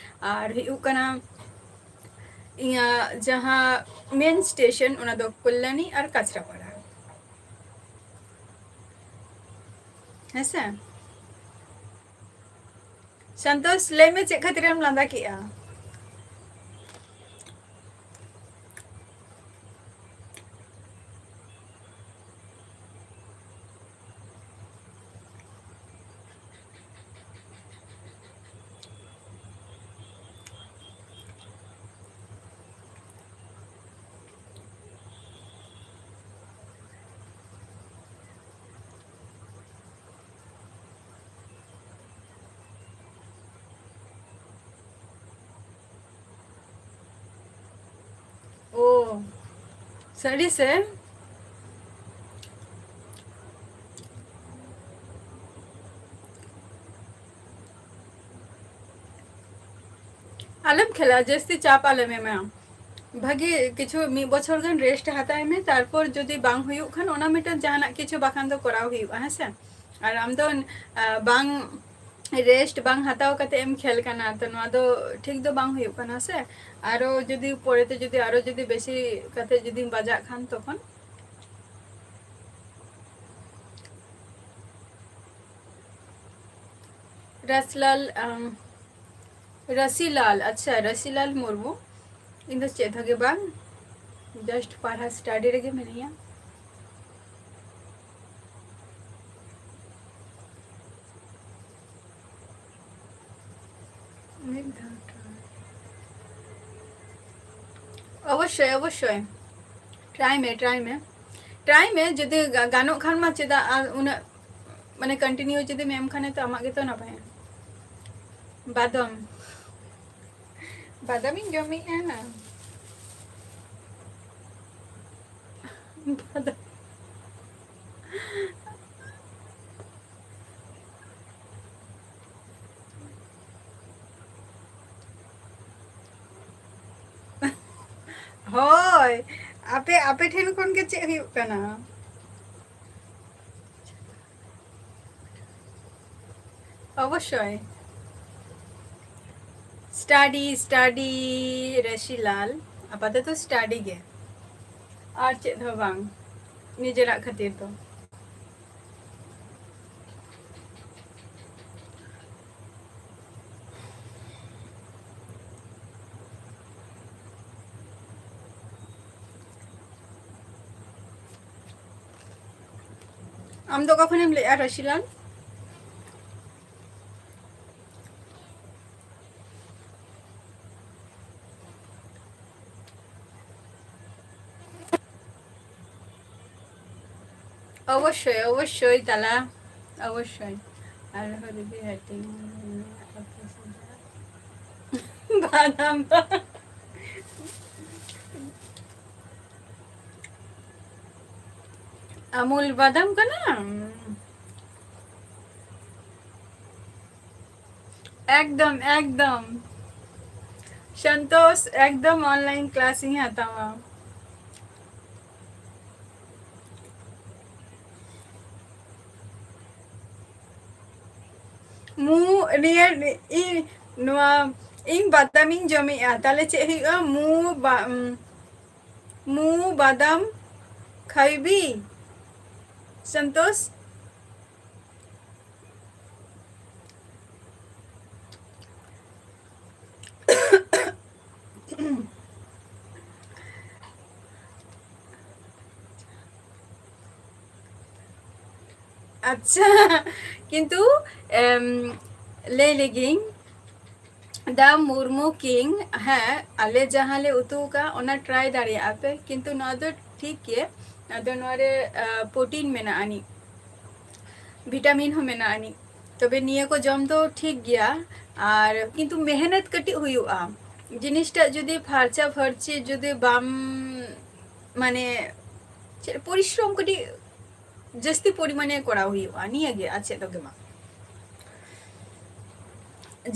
ᱟᱨ ᱦᱩᱭᱩᱜ ᱠᱟᱱᱟ, ᱤᱧᱟᱹᱜ ᱡᱟᱦᱟᱸ main station, ᱚᱱᱟ ᱫᱚ ᱠᱚᱞᱞᱟᱱᱤ ᱟᱨ ᱠᱟᱪᱨᱟᱯᱟᱲᱟ᱾ ᱦᱮᱸᱥᱮ? ᱥᱚᱱᱛᱳᱥ, ᱞᱟᱹᱭ ᱢᱮ, ᱪᱮᱫ ᱠᱷᱟᱹᱛᱤᱨᱮᱢ ᱞᱟᱸᱫᱟ ᱠᱮᱜᱼᱟ? ᱳ, ᱥᱟᱹᱨᱤ ᱥᱮ? ᱟᱞᱚᱢ ᱠᱷᱮᱞᱟ, ᱡᱟᱹᱥᱛᱤ ᱪᱟᱯ ᱟᱞᱚᱢ ᱮᱢᱟ᱾ ᱵᱷᱟᱜᱤ ᱠᱤᱪᱷᱩ ᱢᱤᱫ ᱵᱚᱪᱷᱚᱨ ᱜᱟᱱ ᱨᱮᱥᱴ ᱦᱟᱛᱟᱣ ᱢᱮ, ᱛᱟᱨᱯᱚᱨ ᱡᱩᱫᱤ ᱵᱟᱝ ᱦᱩᱭᱩᱜ ᱠᱷᱟᱱ ᱚᱱᱟ ᱢᱤᱫᱴᱟᱝ ᱡᱟᱦᱟᱱᱟᱜ ᱠᱤᱪᱷᱩ ᱵᱟᱠᱷᱟᱱ ᱫᱚ ᱠᱚᱨᱟᱣ ᱦᱩᱭᱩᱜᱼᱟ, ᱦᱮᱸ ᱥᱮ? ᱟᱨ ᱟᱢ ᱫᱚ, ᱟ, ᱵᱟᱝ ᱨᱮᱥᱴ ᱵᱟᱝ ᱦᱟᱛᱟᱣ ᱠᱟᱛᱮ ᱮᱢ ᱠᱷᱮᱞ ᱠᱟᱱᱟ, ᱛᱚ ᱱᱚᱣᱟ ᱫᱚ ᱴᱷᱤᱠ ᱫᱚ ᱵᱟᱝ ᱦᱩᱭᱩᱜ ᱠᱟᱱᱟ ᱥᱮ᱾ ᱟᱨᱚ ᱡᱩᱫᱤ ᱯᱚᱨᱮᱛᱮ ᱡᱩᱫᱤ ᱟᱨᱚ ᱡᱩᱫᱤ ᱵᱮᱥᱤ ᱠᱟᱛᱮ ᱡᱩᱫᱤᱢ ᱵᱟᱡᱟᱜ ᱠᱷᱟᱱ ᱛᱚᱠᱷᱚᱱ᱾ ᱨᱟᱥᱞᱟᱞ, ᱟᱢ, ᱨᱟᱥᱤᱞᱟᱞ, ᱟᱪᱪᱷᱟ, ᱨᱟᱥᱤᱞᱟᱞ ᱢᱩᱨᱢᱩ, ᱤᱧ ᱫᱚ ᱪᱮᱫ ᱦᱚᱸ ᱜᱮ ᱵᱟᱝ, just ᱯᱟᱲᱦᱟᱣ study ᱨᱮᱜᱮ ᱢᱤᱱᱟᱹᱧᱟ᱾ ᱢᱤᱫ ᱫᱷᱟᱣ try᱾ ᱚᱵᱚᱥᱥᱳᱭ, ᱚᱵᱚᱥᱥᱳᱭ᱾ Try ᱢᱮ, try ᱢᱮ᱾ Try ᱢᱮ, ᱡᱩᱫᱤ ᱜᱟ-, ᱜᱟᱱᱚᱜ ᱠᱷᱟᱱ ᱢᱟ, ᱪᱮᱫᱟᱜ ᱟᱨ ᱩᱱᱟᱹᱜ, ᱢᱟᱱᱮ, continue ᱡᱩᱫᱤᱢ ᱮᱢ ᱠᱷᱟᱱᱮ ᱛᱚ ᱟᱢᱟᱜ ᱜᱮᱛᱚ ᱱᱟᱯᱟᱭᱟ᱾ ᱵᱟᱫᱟᱢ᱾ ᱵᱟᱫᱟᱢᱤᱧ ᱡᱚᱢᱮᱜᱼᱟ᱾ ᱵᱟᱫᱟᱢ᱾ ᱦᱳᱭ, ᱟᱯᱮ, ᱟᱯᱮ ᱴᱷᱮᱱ ᱠᱷᱚᱱ ᱜᱮ ᱪᱮᱫ ᱦᱩᱭᱩᱜ ᱠᱟᱱᱟ? ᱚᱵᱚᱥᱥᱳᱭ᱾ Study, study, ᱨᱟᱹᱥᱤᱞᱟᱞ᱾ ᱟᱯᱟᱛᱚᱛᱚ study ᱜᱮ, ᱟᱨ ᱪᱮᱫ ᱦᱚᱸ ᱵᱟᱝ, ᱱᱤᱡᱮᱨᱟᱜ ᱠᱷᱟᱹᱛᱤᱨ ᱫᱚ᱾ ᱟᱢ ᱫᱚ ᱚᱠᱟ ᱠᱷᱚᱱᱮᱢ ᱞᱟᱹᱭᱮᱜᱼᱟ, ᱨᱟᱹᱥᱤᱞᱟᱞ? ᱚᱵᱚᱥᱥᱳᱭ, ᱚᱵᱚᱥᱥᱳᱭ ᱛᱟᱞᱟ, ᱚᱵᱚᱥᱥᱳᱭ᱾ ᱟᱨᱦᱚᱸ ᱡᱩᱫᱤ ᱦᱟᱹᱴᱤᱧ ᱵᱟᱫᱟᱢ ᱫᱚ᱾ ᱟᱢᱩᱞ ᱵᱟᱫᱟᱢ ᱠᱟᱱᱟ? ᱮᱠᱫᱚᱢ, ᱮᱠᱫᱚᱢ᱾ ᱥᱚᱱᱛᱳᱥ, ᱮᱠᱫᱚᱢ online class ᱤᱧ ᱦᱟᱛᱟᱣᱟ᱾ ᱢᱩ, ᱱᱤᱭᱟᱹ, ᱤᱧ, ᱱᱚᱣᱟ, ᱤᱧ ᱵᱟᱫᱟᱢᱤᱧ ᱡᱚᱢᱮᱜᱼᱟ, ᱛᱟᱦᱞᱮ ᱪᱮᱫ ᱦᱩᱭᱩᱜᱼᱟ? ᱢᱩ ᱵᱟ-, ᱩᱢ, ᱢᱩ ᱵᱟᱫᱟᱢ ᱠᱷᱟᱭᱵᱤ, ᱥᱚᱱᱛᱳᱥ? ᱟᱪᱪᱷᱟ, ᱠᱤᱱᱛᱩ, ᱮᱢ, ᱞᱟᱹᱭ ᱞᱮᱜᱤᱧ, ᱫᱟ ᱢᱩᱨᱢᱩ ᱠᱤᱝ, ᱦᱮᱸ, ᱟᱞᱮ ᱡᱟᱦᱟᱸ ᱞᱮ ᱩᱛᱩ ᱟᱠᱟᱫ, ᱚᱱᱟ try ᱫᱟᱲᱮᱭᱟᱜᱼᱟ ᱯᱮ, ᱠᱤᱱᱛᱩ ᱱᱚᱣᱟ ᱫᱚ ᱴᱷᱤᱠ ᱜᱮ, ᱟᱫᱚ ᱱᱚᱣᱟ ᱨᱮ, ᱟ, protein ᱢᱮᱱᱟᱜ ᱟᱹᱱᱤᱡ, vitamin ᱦᱚᱸ ᱢᱮᱱᱟᱜ ᱟᱹᱱᱤᱡ, ᱛᱚᱵᱮ ᱱᱤᱭᱟᱹ ᱠᱚ ᱡᱚᱢ ᱫᱚ ᱴᱷᱤᱠ ᱜᱮᱭᱟ᱾ ᱟᱨ ᱠᱤᱱᱛᱩ ᱢᱮᱦᱱᱚᱛ ᱠᱟᱹᱴᱤᱡ ᱦᱩᱭᱩᱜᱼᱟ, ᱡᱤᱱᱤᱥᱴᱟᱜ ᱡᱩᱫᱤ ᱯᱷᱟᱨᱪᱟ ᱯᱷᱟᱹᱨᱪᱤ ᱡᱩᱫᱤ ᱵᱟᱢ, ᱢᱟᱱᱮ, ᱪᱮᱫ, ᱯᱚᱨᱤᱥᱨᱚᱢ ᱠᱟᱹᱴᱤᱡ ᱡᱟᱹᱥᱛᱤ ᱯᱚᱨᱤᱢᱟᱱᱮ ᱠᱚᱨᱟᱣ ᱦᱩᱭᱩᱜᱼᱟ, ᱱᱤᱭᱟᱹ ᱜᱮ, ᱟᱨ ᱪᱮᱫ ᱦᱚᱸ ᱜᱮ ᱵᱟᱝ᱾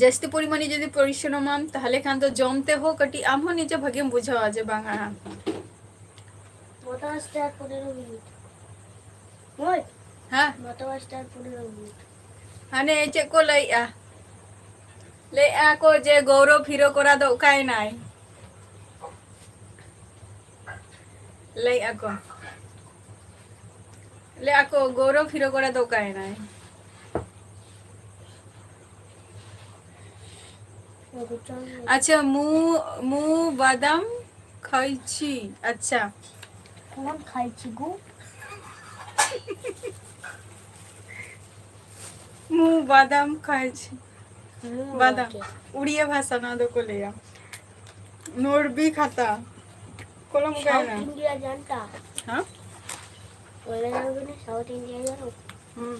ᱡᱟᱹᱥᱛᱤ ᱯᱚᱨᱤᱢᱟᱱᱮ ᱡᱩᱫᱤ ᱯᱚᱨᱤᱥᱨᱚᱢᱟᱢ, ᱛᱟᱦᱞᱮ ᱠᱷᱟᱱ ᱫᱚ ᱡᱚᱢ ᱛᱮᱦᱚᱸ ᱠᱟᱹᱴᱤᱡ ᱟᱢ ᱦᱚᱸ ᱱᱤᱡᱮ ᱵᱷᱟᱜᱮᱢ ᱵᱩᱡᱷᱟᱹᱣᱟ ᱡᱮ ᱵᱟᱝᱟ᱾ ᱢᱚᱴᱟ ᱥᱴᱟᱨ ᱯᱚᱱᱮᱨᱚ ᱢᱤᱱᱤᱴ᱾ ᱦᱳᱭ᱾ ᱦᱮᱸ᱾ ᱢᱚᱴᱟ ᱥᱴᱟᱨ ᱯᱚᱱᱮᱨᱚ ᱢᱤᱱᱤᱴ᱾ ᱦᱟᱱᱮ ᱪᱮᱫ ᱠᱚ ᱞᱟᱹᱭᱮᱜᱼᱟ? ᱞᱟᱹᱭᱮᱜᱼᱟ ᱠᱚ ᱡᱮ ᱜᱳᱣᱨᱚᱵᱽ ᱦᱤᱨᱳ ᱠᱚᱲᱟ ᱫᱚ ᱚᱠᱟᱭᱮᱱᱟᱭ? ᱞᱟᱹᱭᱮᱜᱼᱟ ᱠᱚ, ᱞᱟᱹᱭᱮᱜᱼᱟ ᱠᱚ, ᱜᱳᱣᱨᱚᱵᱽ ᱦᱤᱨᱳ ᱠᱚᱲᱟ ᱫᱚ ᱚᱠᱟᱭᱮᱱᱟᱭ? ᱟᱪᱪᱷᱟ, ᱢᱩ, ᱢᱩ ᱵᱟᱫᱟᱢ ᱠᱷᱟᱭᱪᱤ᱾ ᱟᱪᱪᱷᱟ, ᱠᱚᱱ ᱠᱷᱟᱭᱪᱤ ᱜᱳ? ᱢᱩ ᱵᱟᱫᱟᱢ ᱠᱷᱟᱭᱪᱤ᱾ ᱢᱩ ᱵᱟᱫᱟᱢ᱾ ᱵᱟᱫᱟᱢ᱾ ᱩᱲᱤᱭᱟ ᱵᱷᱟᱥᱟ ᱱᱚᱣᱟ ᱫᱚᱠᱚ ᱞᱟᱹᱭᱟ᱾ ᱱᱚᱲᱵᱤ ᱠᱷᱟᱛᱟ᱾ ᱠᱚᱞᱚᱢ ᱚᱠᱟᱭᱮᱱᱟ? South India Janata. ᱦᱮᱸ? ᱚᱱᱟ ᱫᱚ ᱠᱟᱱᱟ South India ᱡᱟᱱᱛᱟ᱾ ᱦᱩᱸ᱾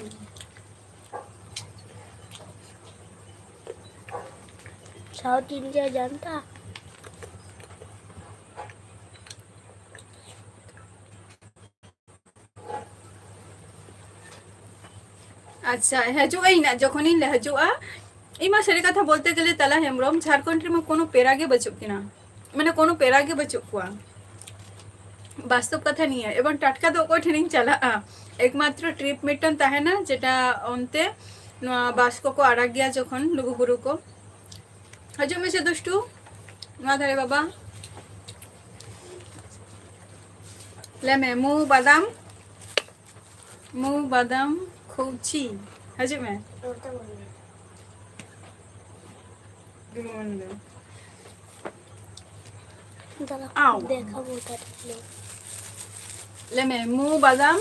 South India Janata. ᱟᱪᱪᱷᱟ, ᱦᱤᱡᱩᱜ ᱟᱹᱧ ᱱᱟᱜ, ᱡᱚᱠᱷᱚᱱᱤᱧ ᱦᱤᱡᱩᱜᱼᱟ, ᱤᱧ ᱢᱟ ᱥᱟᱹᱨᱤ ᱠᱟᱛᱷᱟ ᱵᱚᱞᱛᱮ ᱜᱮᱞᱮ ᱛᱟᱞᱟ ᱦᱮᱢᱵᱨᱚᱢ ᱡᱷᱟᱲᱠᱷᱚᱸᱰ ᱨᱮᱢᱟ ᱠᱳᱱᱳ ᱯᱮᱲᱟ ᱜᱮ ᱵᱟᱹᱪᱩᱜ ᱠᱤᱱᱟ, ᱢᱟᱱᱮ ᱠᱳᱱᱳ ᱯᱮᱲᱟ ᱜᱮ ᱵᱟᱹᱪᱩᱜ ᱠᱚᱣᱟ᱾ ᱵᱟᱥᱛᱚᱵ ᱠᱟᱛᱷᱟ ᱱᱤᱭᱟᱹ, ᱮᱵᱚᱝ ᱴᱟᱴᱠᱟ ᱫᱚ ᱚᱠᱚᱭ ᱴᱷᱮᱱᱤᱧ ᱪᱟᱞᱟᱜᱼᱟ? ᱮᱠᱢᱟᱛᱨᱚ ᱴᱨᱤᱯ ᱢᱤᱫᱴᱟᱝ ᱛᱟᱦᱮᱱᱟ, ᱡᱮᱴᱟ ᱚᱱᱛᱮ ᱱᱚᱣᱟ ᱵᱟᱥ ᱠᱚᱠᱚ ᱟᱲᱟᱜ ᱜᱮᱭᱟ ᱡᱚᱠᱷᱚᱱ ᱞᱩᱜᱩ ᱵᱩᱨᱩ ᱠᱚ᱾ ᱦᱤᱡᱩᱜ ᱢᱮᱥᱮ ᱫᱩᱥᱴᱩ, ᱱᱚᱣᱟ ᱫᱷᱟᱨᱮ ᱵᱟᱵᱟ᱾ ᱞᱮ ᱢᱮ, ᱢᱩ ᱵᱟᱫᱟᱢ, ᱢᱩ ᱵᱟᱫᱟᱢ ᱠᱷᱩᱪᱤ᱾ ᱦᱤᱡᱩᱜ ᱢᱮ᱾ ᱫᱩᱲᱩᱵ ᱢᱮ ᱱᱚᱰᱮ᱾ দাঁড়া, আও। দেখাবো তাহলে। লেমে, মু বাদাম।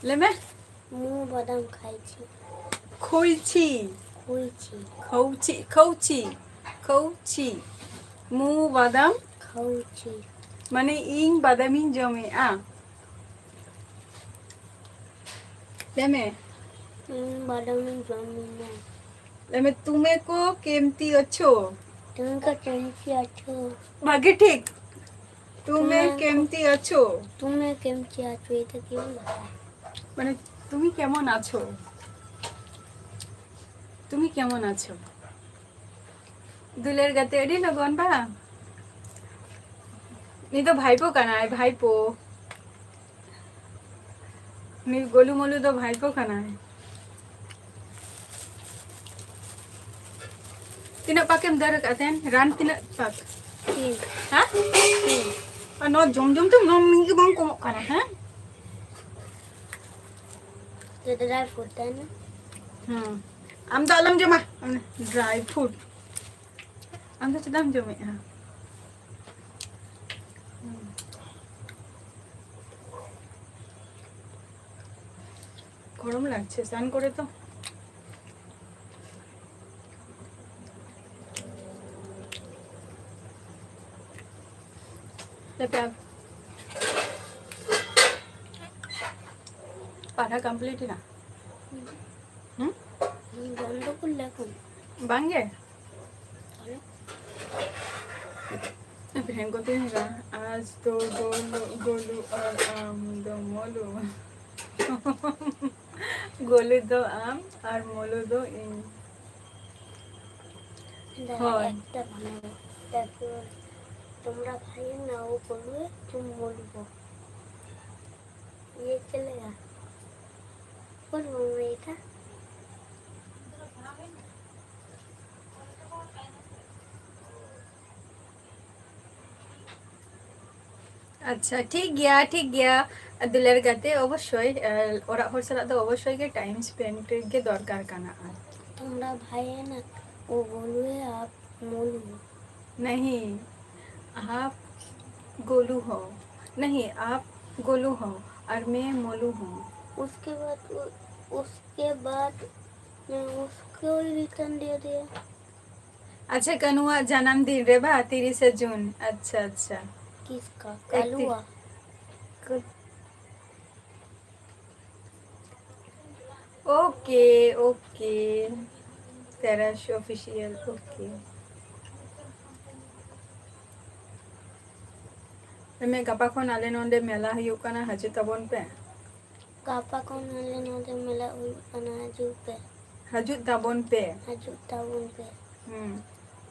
লেমে? মু বাদাম খাইছি। খুইছি। খুইছি। খৌছি, খৌছি, খৌছি। মু বাদাম। খাউছি। মানে ইং বাদামিং জমে আ। লেমে। ᱤᱧ ᱵᱟᱰᱟᱭᱟᱹᱧ ᱡᱚᱢ ᱢᱮ᱾ ᱞᱮᱢᱮ, ᱛᱩᱢᱮ ᱠᱚ ᱠᱮᱢᱛᱤ ᱚᱪᱷᱚ? ᱛᱩᱢᱮ ᱠᱚ ᱠᱮᱢᱛᱤ ᱚᱪᱷᱚ? ᱵᱷᱟᱜᱮ ᱴᱷᱤᱠ᱾ ᱛᱩᱢᱮ ᱛᱩᱢᱮ ᱠᱚ ᱠᱮᱢᱛᱤ ᱚᱪᱷᱚ? ᱛᱩᱢᱮ ᱠᱮᱢᱛᱤ ᱚᱪᱷᱚ, ᱮᱴᱟ ᱠᱤ ᱵᱟᱰᱟᱭ? ᱢᱟᱱᱮ, ᱛᱩᱢᱤ ᱠᱮᱢᱚᱱ ᱟᱪᱷᱚ? ᱛᱩᱢᱤ ᱠᱮᱢᱚᱱ ᱟᱪᱷᱚ? ᱫᱩᱞᱟᱹᱲ ᱜᱟᱛᱮ ᱟᱹᱰᱤ ᱞᱚᱜᱚᱱ ᱵᱟᱝ? ᱩᱱᱤ ᱫᱚ ᱵᱷᱟᱭᱯᱳ ᱠᱟᱱᱟᱭ, ᱵᱷᱟᱭᱯᱳ᱾ ᱩᱱᱤ ᱜᱳᱞᱩ ᱢᱳᱞᱩ ᱫᱚ ᱵᱷᱟᱭᱯᱳ ᱠᱟᱱᱟᱭ᱾ ᱛᱤᱱᱟᱹᱜ ᱯᱟᱠᱮᱢ ᱫᱟᱹᱨ ᱟᱠᱟᱫ ᱛᱟᱦᱮᱱ? ᱨᱟᱱ ᱛᱤᱱᱟᱹᱜ ᱯᱟᱠ? ᱛᱤᱱ᱾ ᱦᱮᱸ? ᱛᱤᱱ᱾ ᱟᱨ ᱱᱚᱣᱟ ᱡᱚᱢ ᱡᱚᱢ ᱛᱮ ᱱᱚᱣᱟ ᱢᱤᱫ ᱜᱮ ᱵᱟᱝ ᱠᱚᱢᱚᱜ ᱠᱟᱱᱟ, ᱦᱮᱸ? ᱰᱨᱟᱭ ᱯᱷᱨᱩᱴ ᱛᱟᱦᱮᱱᱟ᱾ ᱦᱮᱸ᱾ ᱟᱢ ᱫᱚ ᱟᱞᱚᱢ ᱡᱚᱢᱟ, ᱰᱨᱟᱭ ᱯᱷᱨᱩᱴ᱾ ᱟᱢ ᱫᱚ ᱪᱮᱫᱟᱜ ᱮᱢ ᱡᱚᱢᱮᱫᱼᱟ? ᱦᱮᱸ᱾ গরম লাগছে স্নান করে তো। ᱛᱟᱯᱚᱨᱮ ᱯᱟᱲᱦᱟᱣ ᱠᱚᱢᱯᱞᱤᱴ ᱮᱱᱟ? ᱦᱩᱸ? ᱵᱚᱱᱫᱚ ᱠᱚ ᱞᱟᱹᱜᱩ᱾ ᱵᱟᱝᱜᱮ? ᱛᱮᱦᱮᱧ ᱠᱚ ᱛᱤᱱ ᱨᱟ? ᱟᱡ ᱫᱚ ᱜᱳᱞᱩ, ᱜᱳᱞᱩ ᱟᱨ ᱟᱢ ᱫᱚ ᱢᱚᱞᱩ᱾ ᱜᱳᱞᱩ ᱫᱚ ᱟᱢ ᱟᱨ ᱢᱳᱞᱩ ᱫᱚ ᱤᱧ᱾ ᱫᱟᱫᱟ, ᱦᱳᱭ᱾ একটা বানাবো। তারপর তোমরা ভাইয়ের না, ও বলবে, তুমি বলবো। ये चलेगा? कौन बोल रही था? ᱟᱪᱪᱷᱟ, ᱴᱷᱤᱠ ᱜᱮᱭᱟ, ᱴᱷᱤᱠ ᱜᱮᱭᱟ᱾ ᱫᱩᱞᱟᱹᱲ ᱜᱟᱛᱮ, ᱚᱵᱚᱥᱥᱳᱭ, ᱟᱨ ᱚᱲᱟᱜ ᱦᱚᱲ ᱥᱟᱞᱟᱜ ᱫᱚ ᱚᱵᱚᱥᱥᱳᱭ ᱜᱮ time spend ᱜᱮ ᱫᱚᱨᱠᱟᱨ ᱠᱟᱱᱟ᱾ ᱟᱨ तुम्हारा भाई है ना, वो बोलू है, आप मोलू हो। नहीं, आप गोलू हो। नहीं, आप गोलू हो और मैं मोलू हूँ। उसके बाद उ-, उसके बाद मैं उसको ही रिटर्न दे दिया। ᱟᱪᱪᱷᱟ, ᱠᱟᱹᱱᱩᱣᱟᱜ ᱡᱟᱱᱟᱢ ᱫᱤᱱ ᱨᱮ ᱵᱟ, ᱛᱤᱨᱤᱥᱮ ᱡᱩᱱ᱾ ᱟᱪᱪᱷᱟ, ᱟᱪᱪᱷᱟ᱾ किसका? ᱮᱠᱛᱤ- कालुआ। ᱠᱟᱹ- OK, OK। ᱛᱮᱨᱟᱥ Official, OK। ᱮᱢᱮ, ᱜᱟᱯᱟ ᱠᱷᱚᱱ ᱟᱞᱮ ᱱᱚᱸᱰᱮ ᱢᱮᱞᱟ ᱦᱩᱭᱩᱜ ᱠᱟᱱᱟ, ᱦᱤᱡᱩᱜ ᱛᱟᱵᱚᱱ ᱯᱮ᱾ ᱜᱟᱯᱟ ᱠᱷᱚᱱ ᱟᱞᱮ ᱱᱚᱸᱰᱮ ᱢᱮᱞᱟ ᱦᱩᱭᱩᱜ ᱠᱟᱱᱟ, ᱦᱤᱡᱩᱜ ᱯᱮ᱾ ᱦᱤᱡᱩᱜ ᱛᱟᱵᱚᱱ ᱯᱮ᱾ ᱦᱤᱡᱩᱜ ᱛᱟᱵᱚᱱ ᱯᱮ᱾ ᱦᱩᱸ᱾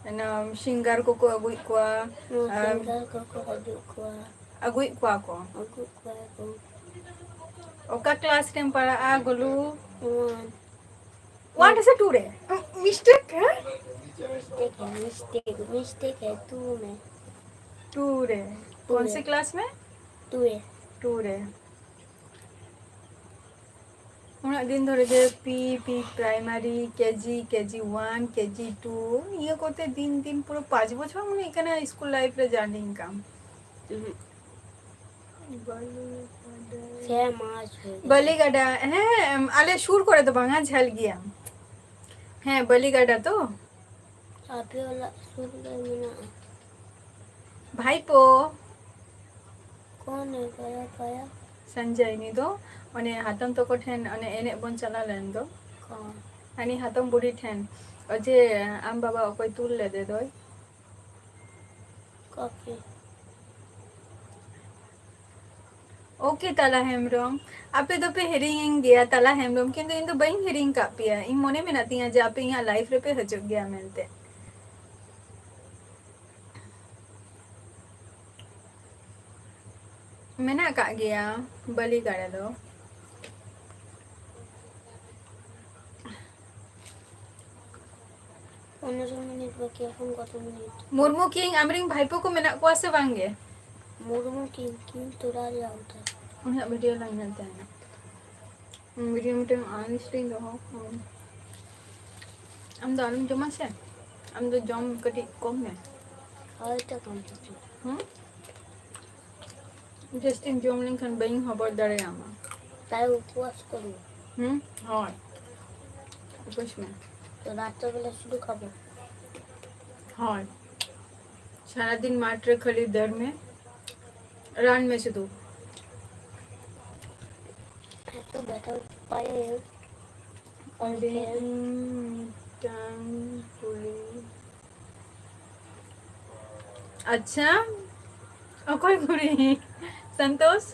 ᱚᱱᱟ singer ᱠᱚᱠᱚ ᱟᱹᱜᱩᱭᱮᱫ ᱠᱚᱣᱟ᱾ ᱦᱩᱸ, ᱟᱨ singer ᱠᱚᱠᱚ ᱦᱤᱡᱩᱜ ᱠᱚᱣᱟ᱾ ᱟᱹᱜᱩᱭᱮᱫ ᱠᱚᱣᱟ ᱠᱚ᱾ ᱟᱹᱜᱩᱭᱮᱫ ᱠᱚᱣᱟ ᱠᱚ᱾ ᱚᱠᱟ class ᱨᱮᱢ ᱯᱟᱲᱟᱜᱼᱟ, ᱜᱳᱞᱩ? One। One ᱨᱮ ᱥᱮ two ᱨᱮ? Mistake, ᱦᱮᱸ? Mistake है, mistake, mistake है, two में। Two ᱨᱮ। Two कौन से ᱨᱮ। Class में? Two ᱨᱮ। Two ᱨᱮ। ᱩᱱᱟᱹᱜ ᱫᱤᱱ ᱫᱷᱚᱨᱮ ᱡᱮ pre, pre primary, KG, KG one, KG two, ᱱᱤᱭᱟᱹ ᱠᱚᱛᱮ ᱫᱤᱱ ᱫᱤᱱ ᱯᱩᱨᱟᱹ ᱯᱟᱸᱪ ᱵᱚᱪᱷᱚᱨ ᱢᱚᱱᱮ ᱦᱩᱭᱩᱜ ᱠᱟᱱᱟ school life ᱨᱮ journey ᱠᱟᱢ᱾ ᱩᱦᱩᱸ᱾ ᱵᱟᱹᱞᱤ ᱜᱟᱰᱟ᱾ ᱪᱷᱚ ᱢᱟᱥ ᱦᱩᱭ ᱮᱱᱟ᱾ ᱵᱟᱹᱞᱤ ᱜᱟᱰᱟ, ᱦᱮᱸ, ᱟᱞᱮ ᱥᱩᱨ ᱠᱚᱨᱮ ᱫᱚ ᱵᱟᱝᱟ, ᱡᱷᱟᱹᱞ ᱜᱮᱭᱟ᱾ ᱦᱮᱸ, ᱵᱟᱹᱞᱤ ᱜᱟᱰᱟ ᱛᱚ᱾ ᱟᱯᱮ ᱚᱲᱟᱜ ᱥᱩᱨ ᱨᱮ ᱢᱮᱱᱟᱜᱼᱟ᱾ ᱵᱷᱟᱭᱯᱳ᱾ कौन है ᱯᱟᱭᱟ ᱯᱟᱭᱟ? ᱥᱚᱧᱡᱚᱭ, ᱩᱱᱤ ᱫᱚ ᱚᱱᱮ ᱦᱟᱛᱚᱢ ᱛᱟᱠᱚ ᱴᱷᱮᱱ ᱚᱱᱮ ᱮᱱᱮᱡ ᱵᱚᱱ ᱪᱟᱞᱟᱣ ᱞᱮᱱ ᱫᱚ᱾ ᱠᱚ᱾ ᱦᱟᱹᱱᱤ ᱦᱟᱛᱚᱢ ᱵᱩᱰᱷᱤ ᱴᱷᱮᱱ᱾ ᱚᱡᱮ, ᱟᱢ ᱵᱟᱵᱟ ᱚᱠᱚᱭ ᱛᱩᱞ ᱞᱮᱫᱮ ᱫᱚᱭ? ᱠᱚᱯᱷᱤ᱾ ᱳᱠᱮ ᱛᱟᱞᱟ ᱦᱮᱢᱵᱨᱚᱢ, ᱟᱯᱮ ᱫᱚᱯᱮ ᱦᱤᱲᱤᱧᱤᱧ ᱜᱮᱭᱟ ᱛᱟᱞᱟ ᱦᱮᱢᱵᱨᱚᱢ, ᱠᱤᱱᱛᱩ ᱤᱧ ᱫᱚ ᱵᱟᱹᱧ ᱦᱤᱲᱤᱧ ᱠᱟᱜ ᱯᱮᱭᱟ᱾ ᱤᱧ ᱢᱚᱱᱮ ᱢᱮᱱᱟᱜ ᱛᱤᱧᱟ ᱡᱮ ᱟᱯᱮ ᱤᱧᱟᱹᱜ ᱞᱟᱭᱤᱯᱷ ᱨᱮᱯᱮ ᱦᱤᱡᱩᱜ ᱜᱮᱭᱟ ᱢᱮᱱᱛᱮ᱾ ᱢᱮᱱᱟᱜ ᱟᱠᱟᱫ ᱜᱮᱭᱟ ᱵᱟᱹᱞᱤ ᱜᱟᱰᱟ ᱫᱚ᱾ ᱯᱚᱱᱮᱨᱚ ᱢᱤᱱᱤᱴ ᱵᱟᱠᱤ, ᱮᱠᱷᱚᱱ ᱠᱚᱛᱚ ᱢᱤᱱᱤᱴ? ᱢᱩᱨᱢᱩ ᱠᱤᱝ, ᱟᱢᱨᱤᱱ ᱵᱷᱟᱭᱯᱳ ᱠᱚ ᱢᱮᱱᱟᱜ ᱠᱚᱣᱟ ᱥᱮ ᱵᱟᱝ ᱜᱮ? ᱢᱩᱨᱢᱩ ᱠᱤᱝ, ᱠᱤᱝ ᱛᱳᱨᱟ ᱨᱮᱭᱟᱜ ᱩᱛᱟᱹᱨ᱾ ᱩᱱᱤᱭᱟᱜ ᱵᱷᱤᱰᱤᱭᱳ ᱞᱟᱝ ᱧᱮᱞ ᱛᱟᱦᱮᱱᱟ᱾ ᱵᱷᱤᱰᱤᱭᱳ ᱢᱤᱫᱴᱮᱱ ᱟᱱᱥᱴᱤᱝ ᱫᱚᱦᱚ᱾ ᱟᱢ ᱫᱚ ᱟᱞᱚᱢ ᱡᱚᱢᱟ ᱥᱮ, ᱟᱢ ᱫᱚ ᱡᱚᱢ ᱠᱟᱹᱴᱤᱡ ᱠᱚᱢ ᱢᱮ᱾ ᱦᱳᱭ ᱛᱚ, ᱠᱚᱢ ᱛᱟᱠᱚ᱾ ᱦᱩᱸ? ᱡᱟᱹᱥᱛᱤᱢ ᱡᱚᱢ ᱞᱮᱱᱠᱷᱟᱱ ᱵᱟᱹᱧ ᱦᱚᱵᱚᱨ ᱫᱟᱲᱮᱭᱟᱢᱟ᱾ ᱛᱟᱭ ᱩᱯᱚᱵᱟᱥ ᱠᱚᱨᱵᱚ᱾ ᱦᱩᱸ? ᱦᱳᱭ, ᱩᱯᱟᱹᱥ ᱢᱮ᱾ ᱛᱚ ᱨᱟᱛᱨᱮ ᱵᱮᱞᱟ ᱥᱩᱫᱷᱩ ᱠᱷᱟᱵᱚ᱾ ᱦᱳᱭ, ᱥᱟᱨᱟᱫᱤᱱ ᱢᱟᱴᱷ ᱨᱮ ᱠᱷᱟᱹᱞᱤ ᱫᱟᱹᱲ ᱢᱮ, ᱨᱟᱱ ᱢᱮ ᱥᱩᱫᱷᱩ᱾ ᱮᱛᱚ ᱵᱮᱴᱟ ᱯᱟᱭᱮ᱾ ᱟᱹᱰᱤ ᱢᱤᱫᱴᱟᱝ ᱠᱩᱞᱤ᱾ ᱟᱪᱪᱷᱟ, ᱚᱠᱚᱭ ᱠᱩᱲᱤ? ᱥᱚᱱᱛᱳᱥ?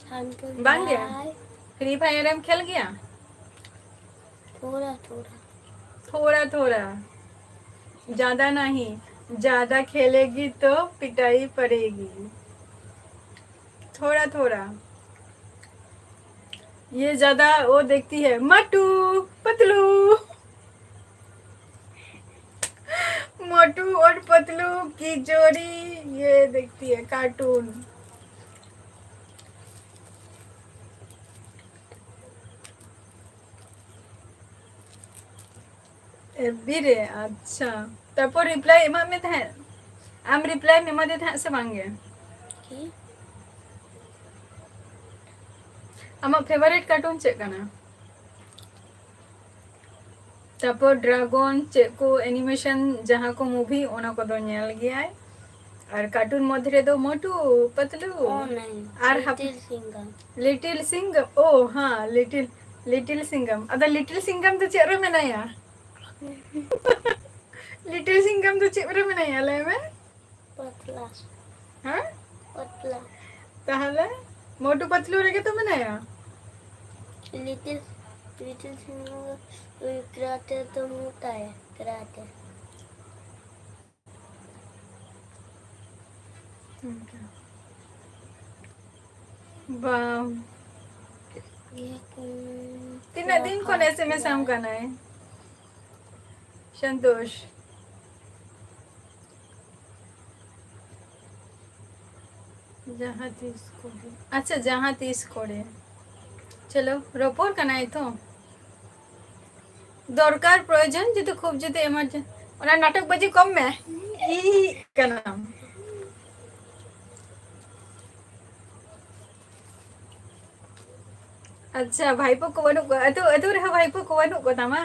ᱥᱟᱱᱛᱳᱥ ᱵᱟᱝ ᱜᱮ? ᱵᱷᱟᱭ᱾ ᱯᱷᱨᱤ ᱯᱷᱟᱭᱟᱨ ᱮᱢ ᱠᱷᱮᱞ ᱜᱮᱭᱟ? ᱛᱷᱚᱲᱟ ᱛᱷᱚᱲᱟ᱾ ᱛᱷᱚᱲᱟ ᱛᱷᱚᱲᱟ, ᱡᱟᱫᱟ ᱱᱟᱦᱤ, ᱡᱟᱫᱟ ᱠᱷᱮᱞᱮᱜᱤ ᱛᱚ ᱯᱤᱴᱟᱭᱤ ᱯᱟᱲᱮᱜᱤ᱾ थोड़ा थोड़ा। ये ज्यादा वो देखती है मोटू पतलू। मोटू और पतलू की जोड़ी ये देखती है कार्टून। ᱮᱯᱷ ᱵᱤ ᱨᱮ? ᱟᱪᱪᱷᱟ, ᱛᱟᱨᱯᱚᱨ ᱨᱤᱯᱞᱟᱭ ᱮᱢᱟᱜ ᱢᱮ ᱛᱟᱦᱮᱸᱫ᱾ ᱟᱢ ᱨᱤᱯᱞᱟᱭ ᱮᱢ ᱮᱢᱟᱫᱮ ᱛᱟᱦᱮᱸᱫ ᱥᱮ ᱵᱟᱝ ᱜᱮ? ᱠᱤ? ᱟᱢᱟᱜ ᱯᱷᱮᱵᱟᱨᱤᱴ ᱠᱟᱨᱴᱩᱱ ᱪᱮᱫ ᱠᱟᱱᱟ? ᱛᱟᱨᱯᱚᱨ ᱰᱨᱟᱜᱚᱱ ᱪᱮᱫ ᱠᱚ ᱮᱱᱤᱢᱮᱥᱚᱱ ᱡᱟᱦᱟᱸ ᱠᱚ ᱢᱩᱵᱷᱤ, ᱚᱱᱟ ᱠᱚᱫᱚ ᱧᱮᱞ ᱜᱮᱭᱟᱭ᱾ ᱟᱨ ᱠᱟᱨᱴᱩᱱ ᱢᱚᱫᱽᱫᱷᱮ ᱨᱮᱫᱚ ᱢᱳᱴᱩ ᱯᱟᱛᱞᱩ ᱚ, ᱱᱟᱭ, ᱟᱨ ᱦᱟᱯ- ᱞᱤᱴᱤᱞ ᱥᱤᱝᱜᱟᱢ᱾ ᱞᱤᱴᱤᱞ ᱥᱤᱝᱜᱟᱢ, ᱳ ᱦᱟᱸ, ᱞᱤᱴᱤᱞ, ᱞᱤᱴᱤᱞ ᱥᱤᱝᱜᱟᱢ᱾ ᱟᱫᱚ ᱞᱤᱴᱤᱞ ᱥᱤᱝᱜᱟᱢ ᱫᱚ ᱪᱮᱫ ᱨᱮ ᱢᱮᱱᱟᱭᱟ? ᱞᱤᱴᱤᱞ ᱥᱤᱝᱜᱟᱢ ᱫᱚ ᱪᱮᱫ ᱨᱮ ᱢᱮᱱᱟᱭᱟ, ᱞᱟᱹᱭ ᱢᱮ? ᱯᱟᱛᱞᱟ᱾ ᱦᱮᱸ? ᱯᱟᱛᱞᱟ᱾ ᱛᱟᱦᱚᱞᱮ ᱢᱳᱴᱩ ᱯᱟᱛᱞᱩ ᱨᱮᱜᱮ ᱛᱚ ᱢᱮᱱᱟᱭᱟ᱾ Little, little finger, ᱳᱭ karate ᱫᱚ ᱢᱳᱴᱟᱭᱟ, karate। ᱵᱟᱝ। ᱛᱤᱱᱟᱹᱜ ᱫᱤᱱ ᱠᱷᱚᱱ SMS ᱟᱢ ᱠᱟᱱᱟᱭ ᱥᱚᱱᱛᱳᱥ? ᱡᱟᱦᱟᱸ ᱛᱤᱥ ᱠᱚᱨᱮ, ᱟᱪᱪᱷᱟ, ᱡᱟᱦᱟᱸ ᱛᱤᱥ ᱠᱚᱨᱮ᱾ ᱪᱚᱞᱚ, ᱨᱚᱯᱚᱲ ᱠᱟᱱᱟᱭ ᱛᱚ᱾ ᱫᱚᱨᱠᱟᱨ, ᱯᱨᱚᱭᱳᱡᱚᱱ, ᱡᱩᱫᱤ ᱠᱷᱩᱵ ᱡᱩᱫᱤ emergency, ᱚᱱᱟ ᱱᱟᱴᱚᱠ ᱵᱟᱹᱡᱤ ᱠᱚᱢ ᱢᱮ᱾ ᱤ ᱠᱟᱱᱟᱢ᱾ ᱟᱪᱪᱷᱟ, ᱵᱷᱟᱭᱯᱳ ᱠᱚ ᱵᱟᱹᱱᱩᱜ ᱠᱚᱣᱟ? ᱟᱹᱛᱩ, ᱟᱹᱛᱩ ᱨᱮᱦᱚᱸ ᱵᱷᱟᱭᱯᱳ ᱠᱚ ᱵᱟᱹᱱᱩᱜ ᱠᱚ ᱛᱟᱢᱟ?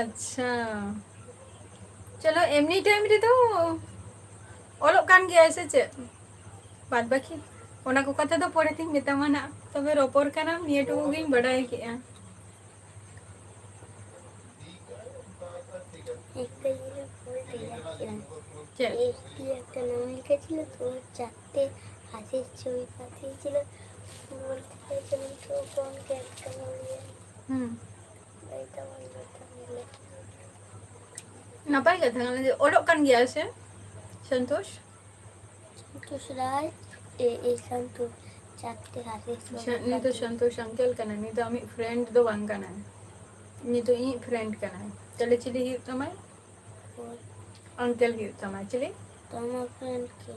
ᱟᱪᱪᱷᱟ, ᱪᱚᱞᱚ, ᱮᱢᱱᱤ time ᱨᱮᱫᱚ ᱚᱞᱚᱜ ᱠᱟᱱ ᱜᱮᱭᱟᱭ ᱥᱮ ᱪᱮᱫ? ᱵᱟᱫ ᱵᱟᱹᱠᱤ ᱚᱱᱟ ᱠᱚ ᱠᱟᱛᱷᱟ ᱫᱚ ᱯᱚᱨᱮ ᱛᱤᱧ ᱢᱮᱛᱟᱢᱟ ᱱᱟᱜ, ᱛᱚᱵᱮ ᱨᱚᱯᱚᱲ ᱠᱟᱱᱟᱢ, ᱱᱤᱭᱟᱹ ᱴᱩᱠᱩ ᱜᱤᱧ ᱵᱟᱰᱟᱭ ᱠᱮᱜᱼᱟ᱾ একটা জিনিস বলতে যাচ্ছিলাম। চল। একটি একটা নাম লিখেছিল, তোর চারটে হাসির ছবি পাঠিয়েছিল, বলতে চাইছিলাম তো কোন ক্যারেক্টার বলবে। হুম। এইটা বলবে, এটা বলবে। ᱱᱟᱯᱟᱭ ᱠᱟᱛᱷᱟ ᱠᱟᱱᱟ ᱡᱮ ᱚᱞᱚᱜ ᱠᱟᱱ ᱜᱮᱭᱟ ᱥᱮ ᱥᱚᱱᱛᱳᱥ? ᱥᱚᱱᱛᱳᱥ ᱨᱟᱭ, ᱮ, ᱮ, ᱥᱚᱱᱛᱳᱥ, ᱪᱟᱨᱴᱮ ᱦᱟᱥᱤ ᱥᱚᱱ-, ᱩᱱᱤ ᱫᱚ ᱥᱚᱱᱛᱳᱥ ᱟᱝᱠᱮᱞ ᱠᱟᱱᱟᱭ, ᱩᱱᱤ ᱫᱚ ᱟᱢᱤᱡ ᱯᱷᱨᱮᱱᱰ ᱫᱚ ᱵᱟᱝ ᱠᱟᱱᱟᱭ, ᱩᱱᱤ ᱫᱚ ᱤᱧᱤᱡ ᱯᱷᱨᱮᱱᱰ ᱠᱟᱱᱟᱭ᱾ ᱛᱟᱦᱞᱮ ᱪᱤᱞᱤ ᱦᱩᱭᱩᱜ ᱛᱟᱢᱟᱭ? ᱚᱠᱚᱭ? ᱟᱝᱠᱮᱞ ᱦᱩᱭᱩᱜ ᱛᱟᱢᱟ᱾ ᱪᱤᱞᱤ? ᱛᱚ ᱟᱢᱟᱜ ᱯᱷᱨᱮᱱᱰ ᱠᱤ?